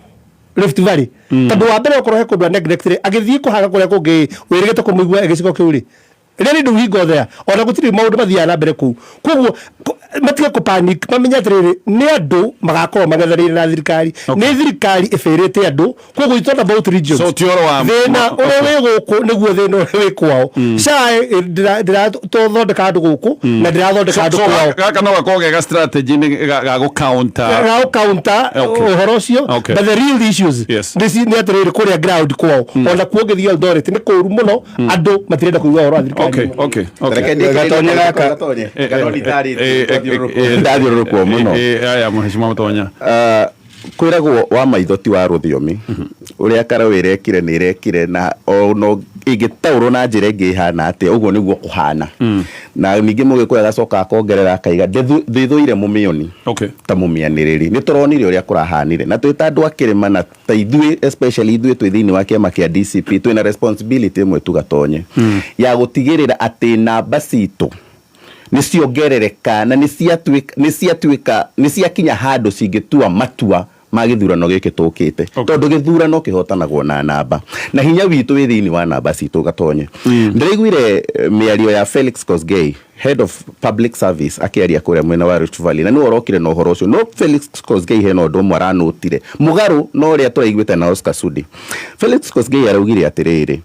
Rift Valley, tondũ wa mbere okorwo he kũndũ a neglect rĩ, agĩthiĩ kũhaga kũrĩa kũngĩ wĩrĩgĩte kũmũigua gĩcigo kĩu rĩ, rĩrĩ rĩu hingo there ona gũtirĩ maũndũ mathiaga na mbere kũu. Koguo matige kũ panic, mamenye atĩrĩrĩ, nĩ andũ magakorwo mang'ethanĩire na thirikari, nĩ thirikari ĩbĩrĩte andũ. Koguo it's not about regions. So ti ũhoro wa Thĩna ũrĩa wĩ gũkũ nĩguo thĩna ũrĩa wĩ kwao. SHA ndĩrathondeka andũ gũkũ na ndĩrathondeka andũ So kwao. Gaka no gakorwo gega strategy nĩ ga gũ counter Ga counter ũhoro ũcio. But the real issues nĩ atĩrĩrĩ, kũrĩa ground kwao, ona kuo ũngĩthiĩ Eldoret nĩ kũũru mũno, andũ matirenda kũigua ũhoro wa thirikari. Okay. Gatonye gaka. Ndathiũrũrũkwo mũno. Aya, mheshimiwa Mutonya. Ah, kwĩragwo wa maitho ti wa rũthiomi. Ũrĩa karaũ ĩrekire nĩ ĩrekire, na ono ĩngĩtaũrwo na njĩra ĩngĩ ĩhana atĩa, ũguo nĩguo kũhana. Na ningĩ mũgĩkũyũ agacoka akongerera akaiga, "Ndĩthũire mũmĩoni ta mũmĩanĩrĩri." Nĩ tũronire ũrĩa kũrahanire, na twĩ ta andũ a kĩrĩma, na ta ithuĩ, especially ithuĩ twĩ thĩinĩ wa kĩama kĩa DCP, twĩna responsibility ĩmwe tugatonye ya gũtigĩrĩra atĩ namba citũ nĩ ciongerereka na nĩ ciatuĩka nĩ ciakinya handũ cingĩtua matua ma gĩthurano gĩkĩ tũkĩte, tondũ gĩthurano kĩhotanagwo na namba, na hinya witũ wĩ thĩinĩ wa namba citũ. Gatonye, ndĩraiguire mĩario ya Felix Kosgei, head of public service, akĩaria kũrĩa mwena wa Rift Valley, na nĩwe ũrokire na ũhoro ũcio. No Felix Kosgei hena ũndũ ũmwe aranũtire mũgarũ na ũrĩa tũraiguĩte na Oscar Sudi. Felix Kosgei araugire atĩrĩrĩ,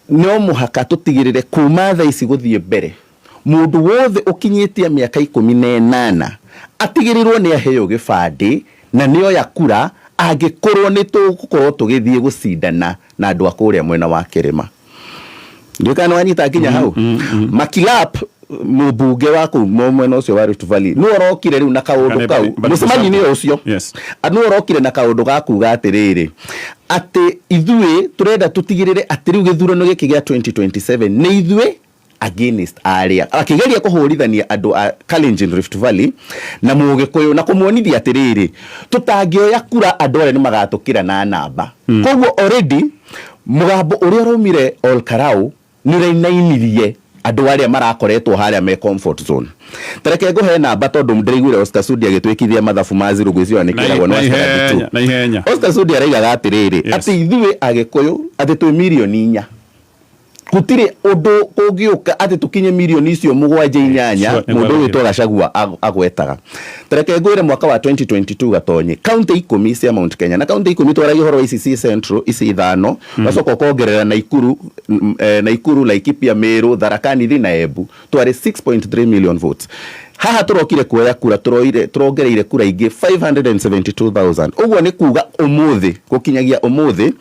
no mũhaka tũtigĩrĩre kuma thaa ici gũthiĩ mbere, mũndũ wothe ũkinyĩtie mĩaka 18 atigĩrĩrwo nĩ aheo gĩbandĩ na nĩoya kura, angĩkorwo nĩ tũgũkorwo tũgĩthiĩ gũcindana na andũ a kũrĩa mwena wa kĩrĩma. Ndiũĩ kana nĩwanyita nginya hau. Makilap, mũmbunge wa kũu mwena ũcio wa Rift Valley, nĩ ũrokire rĩu na kaũndũ kau mũcemanio-inĩ ũcio. Nĩ ũrokire na kaũndũ ga kuga atĩrĩrĩ, atĩ ithuĩ tũrenda tũtigĩrĩre atĩ rĩu gĩthurano gĩkĩ gĩa 2027 nĩ ithuĩ against arĩa, akĩgeria kũhũrithania andũ a Kalenjin Rift Valley na Mũgĩkũyũ na kũmuonithia atĩrĩrĩ, tũtangĩoya kura andũ arĩa nĩ magatũkĩra na namba. Koguo already mũgambo ũrĩa ũraumire Ol Kalou nĩ ũrainainirie andũ arĩa marakoretwo harĩa me comfort zone. Tareke ngũhe namba, tondũ ndĩraiguire Oscar Sudi agĩtwĩkithia mathabu ma zero, gwĩciria nĩ kĩragwo Na nĩ ihenya, na ihenya. Oscar Sudi araigaga atĩrĩrĩ, atĩ ithuĩ Agĩkũyũ atĩ twĩ 4 mirioni, gũtirĩ ũndũ ũngĩũka atĩ tũkinye mirioni icio 7, 8. Sure, Mũndũ ũyũ wĩtwo Gachagua agwetaga. Tareke ngwĩre, mwaka wa 2022, Gatonye, kaunti 10 cia Mount Kenya, na kaunti 10 twaragia ũhoro wa ici ci Central, ici ithano, wacoka ũkongerera Naikuru, Naikuru, Laikipia, Meru, Tharaka Nithi na Embu, twarĩ 6.3 million votes. Haha tũrokire kuoya kura, tũroire, tũrongereire kura ingĩ 572,000. Ũguo nĩ kuga ũmũthĩ, gũkinyagia ũmũthĩ,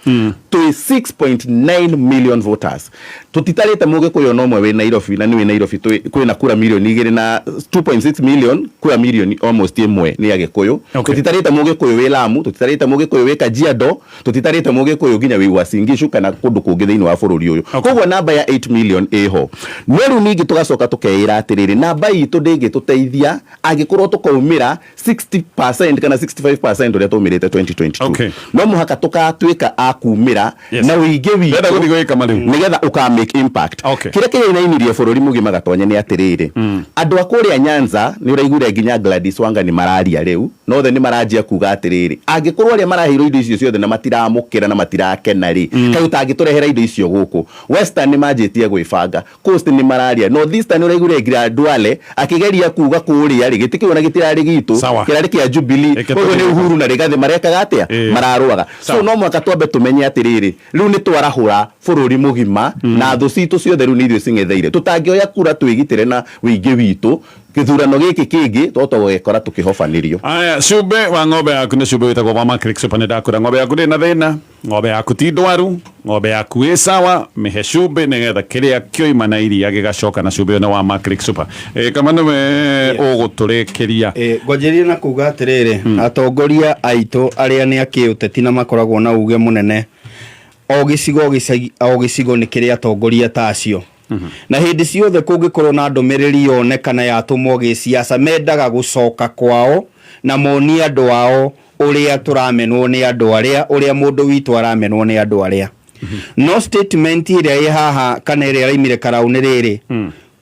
twĩ 6.9 million voters. Tũtitarĩte Mũgĩkũyũ no ũmwe wĩ Nairobi, na nĩ wĩ Nairobi kwĩna kura 2 mirioni na 2.6 million, kura mirioni almost 1 nĩ Agĩkũyũ. Tũtitarĩte Mũgĩkũyũ wĩ Lamu, tũtitarĩte Mũgĩkũyũ wĩ Kajiado, tũtitarĩte Mũgĩkũyũ nginya wĩ Uasin Gishu kana kũndũ kũngĩ thĩinĩ wa bũrũri ũyũ. Koguo namba ya 8 million ĩho. No rĩu ningĩ tũgacoka tũkeĩra atĩrĩrĩ, namba itũ ndĩngĩtũteithia angĩkorwo tũkaumĩra 60% kana 65% ũrĩa twaumĩrĩte 2022. No mũhaka tũgatuĩka a kumĩra na ũingĩ Ndĩrenda witũ gũthiĩ gwĩka marĩu. Nĩgetha ũka make impact. Kĩrĩa kĩrainainirie bũrũri mũgima, Gatonye, nĩ atĩrĩrĩ, andũ a kũrĩa Nyanza, nĩ ũraiguire nginya Gladys Wanga nĩ mararia rĩu, na othe nĩ maranjia kuga atĩrĩrĩ, angĩkorwo arĩa maraheirwo indo icio ciothe na matiramũkĩra na matirakena rĩ, kaĩ ũtangĩtũrehera indo icio gũkũ? Western nĩ manjĩtie gwĩbanga, Coast nĩ mararia, North Eastern ũraiguire nginya Duale akĩgeria kuga kũrĩa rĩ, gĩtĩ kĩu ona gĩtirarĩ gitũ, kĩrarĩ kĩa Jubilee. Reke Koguo nĩ tũthiĩ. Uhuru na Rigathĩ marekaga atĩa? Mararũaga. So no mũhaka twambe tũmenye atĩrĩrĩ, rĩu nĩ twarahũra bũrũri mũgima na thũ citũ ciothe rĩu nĩ ithuĩ cing'etheire. Tũtangĩoya kura twĩgitĩre na wĩingĩ witũ, gĩthurano gĩkĩ kĩngĩ twahota gũgĩkora tũkĩhobanĩrio. Aya, cumbĩ wa ng'ombe yaku nĩ cumbĩ wĩtagwo wa Macrix Super. Nĩ ndakũra, ng'ombe yaku ndĩrĩ na thĩna, ng'ombe yaku ti ndwaru, ng'ombe yaku ĩ sawa. Mĩhe cumbĩ nĩgetha kĩrĩa kĩoima na iria gĩgacoka na cumbĩ ũyũ nĩ wa Macrix Super. Kama nĩwe ũgũtũrĩkĩria. Ngwanjĩrĩria na kuga atĩrĩrĩ, atongoria aitũ arĩa nĩ a kĩũteti na makoragwo na uge mũnene, o gĩcigo o gĩcigo nĩ kĩrĩ atongoria ta acio. Na hĩndĩ ciothe kũngĩkorwo na ndũmĩrĩri yonekana yatũmwo gĩciaca, mendaga gũcoka kwao na monie andũ ao ũrĩa tũramenwo nĩ andũ arĩa, ũrĩa mũndũ witũ aramenwo nĩ andũ arĩa. No statement ĩrĩa ĩ haha kana ĩrĩa ĩraimire Karau nĩ rĩrĩ,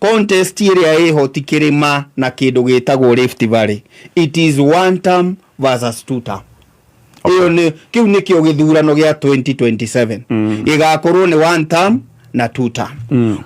contest ĩrĩa ĩho ti kĩrĩma na kĩndũ gĩtagwo Rift Valley, it is one term versus two term. Ĩyo nĩ kĩu nĩkĩo gĩthurano gĩa 2027 gĩgakorwo nĩ one term na two term.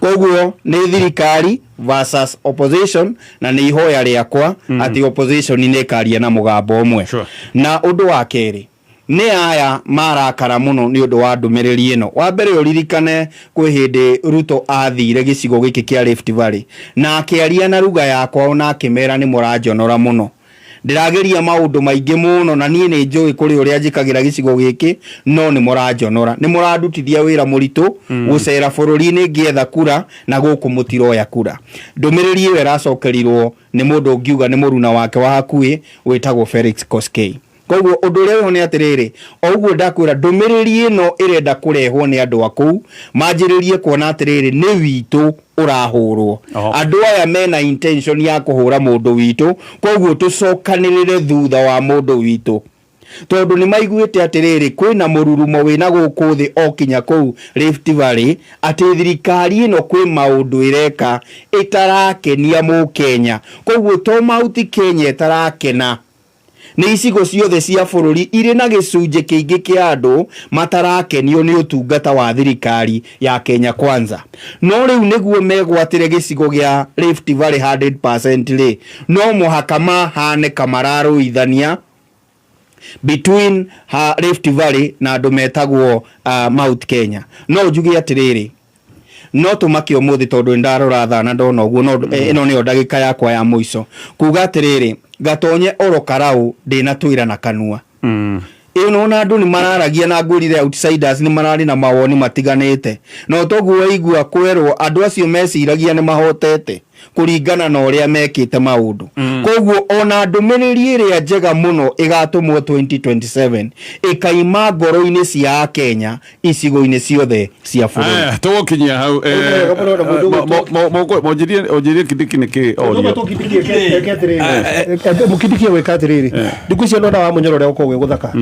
Koguo nĩ thirikari versus opposition, na nĩ ihoya rĩakwa atĩ opposition nĩ ĩkaria na mũgambo ũmwe. Na ũndũ wa kerĩ nĩ aya marakara mũno nĩ ũndũ wa ndũmĩrĩri ĩno. Wa mbere, ũririkane kwĩ hĩndĩ Ruto athire gĩcigo gĩkĩ kĩa Rift Valley na akĩaria na ruga yakwa na akĩmera nĩ mũranjonora mũno, ndĩrageria maũndũ maingĩ mũno na niĩ nĩ njũĩ kũrĩ ũrĩa njĩkagĩra gĩcigo gĩkĩ, no nĩ mũranjonora, nĩ mũrandutithia wĩra mũritũ gũcera bũrũri-inĩ ngĩetha kura na gũkũ mũtiroya kura. Ndũmĩrĩri ĩyo ĩracokerirwo nĩ mũndũ ũngiuga nĩ mũruna wake wa hakuhĩ wĩtagwo Felix Koskei. Koguo ũndũ ũrĩa wĩho nĩ atĩrĩrĩ, o ũguo ndakwĩra, ndũmĩrĩri ĩno ĩrenda kũrehwo nĩ andũ a kũu manjĩrĩrie kuona atĩrĩrĩ, nĩ witũ ũrahũrwo. Andũ aya mena intention ya kũhũra mũndũ witũ, koguo tũcokanĩrĩre thutha wa mũndũ witũ, tondũ nĩ maiguĩte atĩrĩrĩ, kwĩna mũrurumo wĩna gũkũ thĩ o kinya kũu Rift Valley atĩ thirikari ĩno kwĩ maũndũ ĩreka ĩtarakenia mũkenya. Koguo to Mount Kenya ĩtarakena, nĩ icigo ciothe cia bũrũri irĩ na gĩcunjĩ kĩingĩ kĩa andũ matarakenio nĩ ũtungata wa thirikari ya Kenya Kwanza. No rĩu nĩguo megwatĩre gĩcigo gĩa Rift Valley 100% rĩ, no mũhaka mahane kamararũithania between ha Rift Valley na andũ metagwo Mount Kenya. No njuge atĩrĩrĩ, no tũmake ũmũthĩ tondũ nĩndarora thaa na ndona ũguo, no ĩno nĩyo ndagĩka yakwa ya mũico kuga atĩrĩrĩ, Gatonye oro Karau ndĩnatwĩra na kanua ĩno na andũ nĩ mararagia na ngwĩrire outsiders nĩ mararĩ na mawoni matiganĩte, no toguo waigua kwerwo andũ acio meciragia nĩ mahotete kũringana na ũrĩa mekĩte maũndũ. Koguo ona ndũmĩrĩri ĩrĩa njega mũno ĩgatũmwo 2027 ĩkaima ngoro-inĩ cia Akenya icigo-inĩ ciothe cia bũrũri. Aya, tũgũkinyia hau. Wega mũno na mũndũ Monjirie Kindiki nĩkĩ orio. Mũkindikie gwĩka atĩrĩrĩ, ndikũ icio ndona wa mũnyoro ũrĩa ũkoragwo gwĩ gũthaka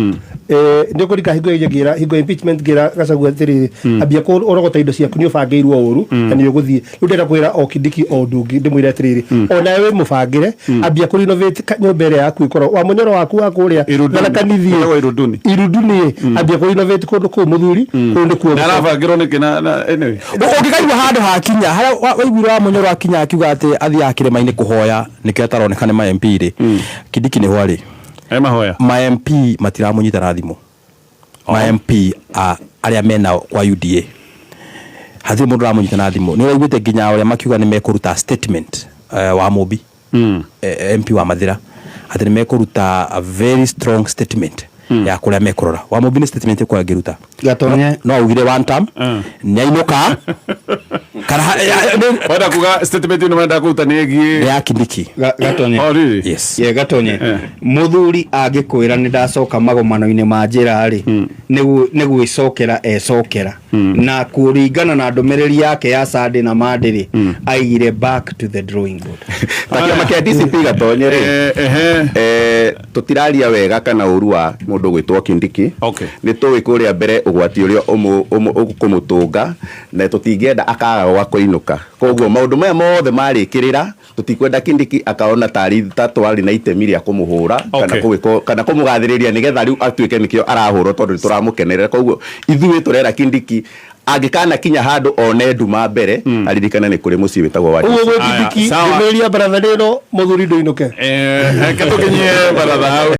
nĩ ũkũrika hingo ĩrĩa ngĩra hingo ya impeachment ngĩra Gachagua atĩrĩrĩ, ambia kũrogota indo ciaku, nĩ ũbangĩirwo ũru na nĩ ũgũthiĩ. Rĩu ndĩrenda kwĩra o Kindiki o ũndũ ũngĩ, ndĩmwĩre atĩrĩrĩ, o nawe wĩ mũbangĩre, ambia kũ renovate nyũmba ĩrĩa yaku ĩkorwo wa mũnyoro waku wa kũrĩa Irunduni. Tharaka Nithi. Ĩtagwo Irunduni. Irunduni, ambia kũ renovate kũndũ kũu mũthuri, kũu nĩkuo. Na arabangĩrwo nĩkĩ na anyway. Ũngĩkaigua handũ hakinya harĩa waiguire wa mũnyoro akinya akiuga atĩ athiaga kĩrĩma-inĩ kũhoya nĩkĩo ataroneka nĩ ma MP rĩ, Kindiki nĩho arĩ. E mahoya. Ma MP matiramũnyita na thimũ, ma MP arĩa menao kwa UDA hatirĩ mũndũ ũramũnyita na thimũ. Nĩ ũraiguĩte nginya ũrĩa makiuga nĩ mekũruta statement wa Mũmbi, MP wa Mathĩra, atĩ nĩ mekũruta a very strong statement ya kũrĩa mekũrora. Wa Mũmbi nĩ statement ĩkũ angĩruta? Gatonye. No augire one term nĩ ainũka kana Wenda kuga statement ĩno wenda kũruta nĩ nĩ ĩgiĩ ya Kindiki. Gatonye. Oh, really? Yes. Ye Gatonye, mũthuri angĩkwĩra nĩ ndacoka magomano-inĩ ma njĩra rĩ, nĩ gwĩcokera ecokera, na kũringana na ndũmĩrĩri yake ya Sunday na Monday rĩ, aigire back to the drawing board. Ta kĩama kĩa DCP, Gatonye rĩ, Ehe. Tũtiraria wega kana ũru wa mũndũ gwĩtwo Kindiki. Nĩ tũĩ kũrĩa mbere ũgwati ũrĩa ũkũmũtũnga na tũtingĩenda akaga gwa kũinũka. Koguo maũndũ maya mothe marĩkĩrĩra, tũtikwenda Kindiki akaona tarĩ ta twarĩ na itemi rĩa kũmũhũra kana kana kũmũgathĩrĩria nĩgetha rĩu atuĩke nĩkĩo arahũrwo, tondũ nĩ tũramũkenerera. Koguo ithuĩ tũrera Kindiki angĩkana kinya handũ one nduma mbere, aririkane nĩ kũrĩ mũciĩ wĩtagwo wa Ũguo DCP. gwĩ Aya, Kindiki, sawa. ndũmĩrĩri ya baratha nĩ ĩno, mũthuri ndũinũke. Reke tũkinyie baratha hau.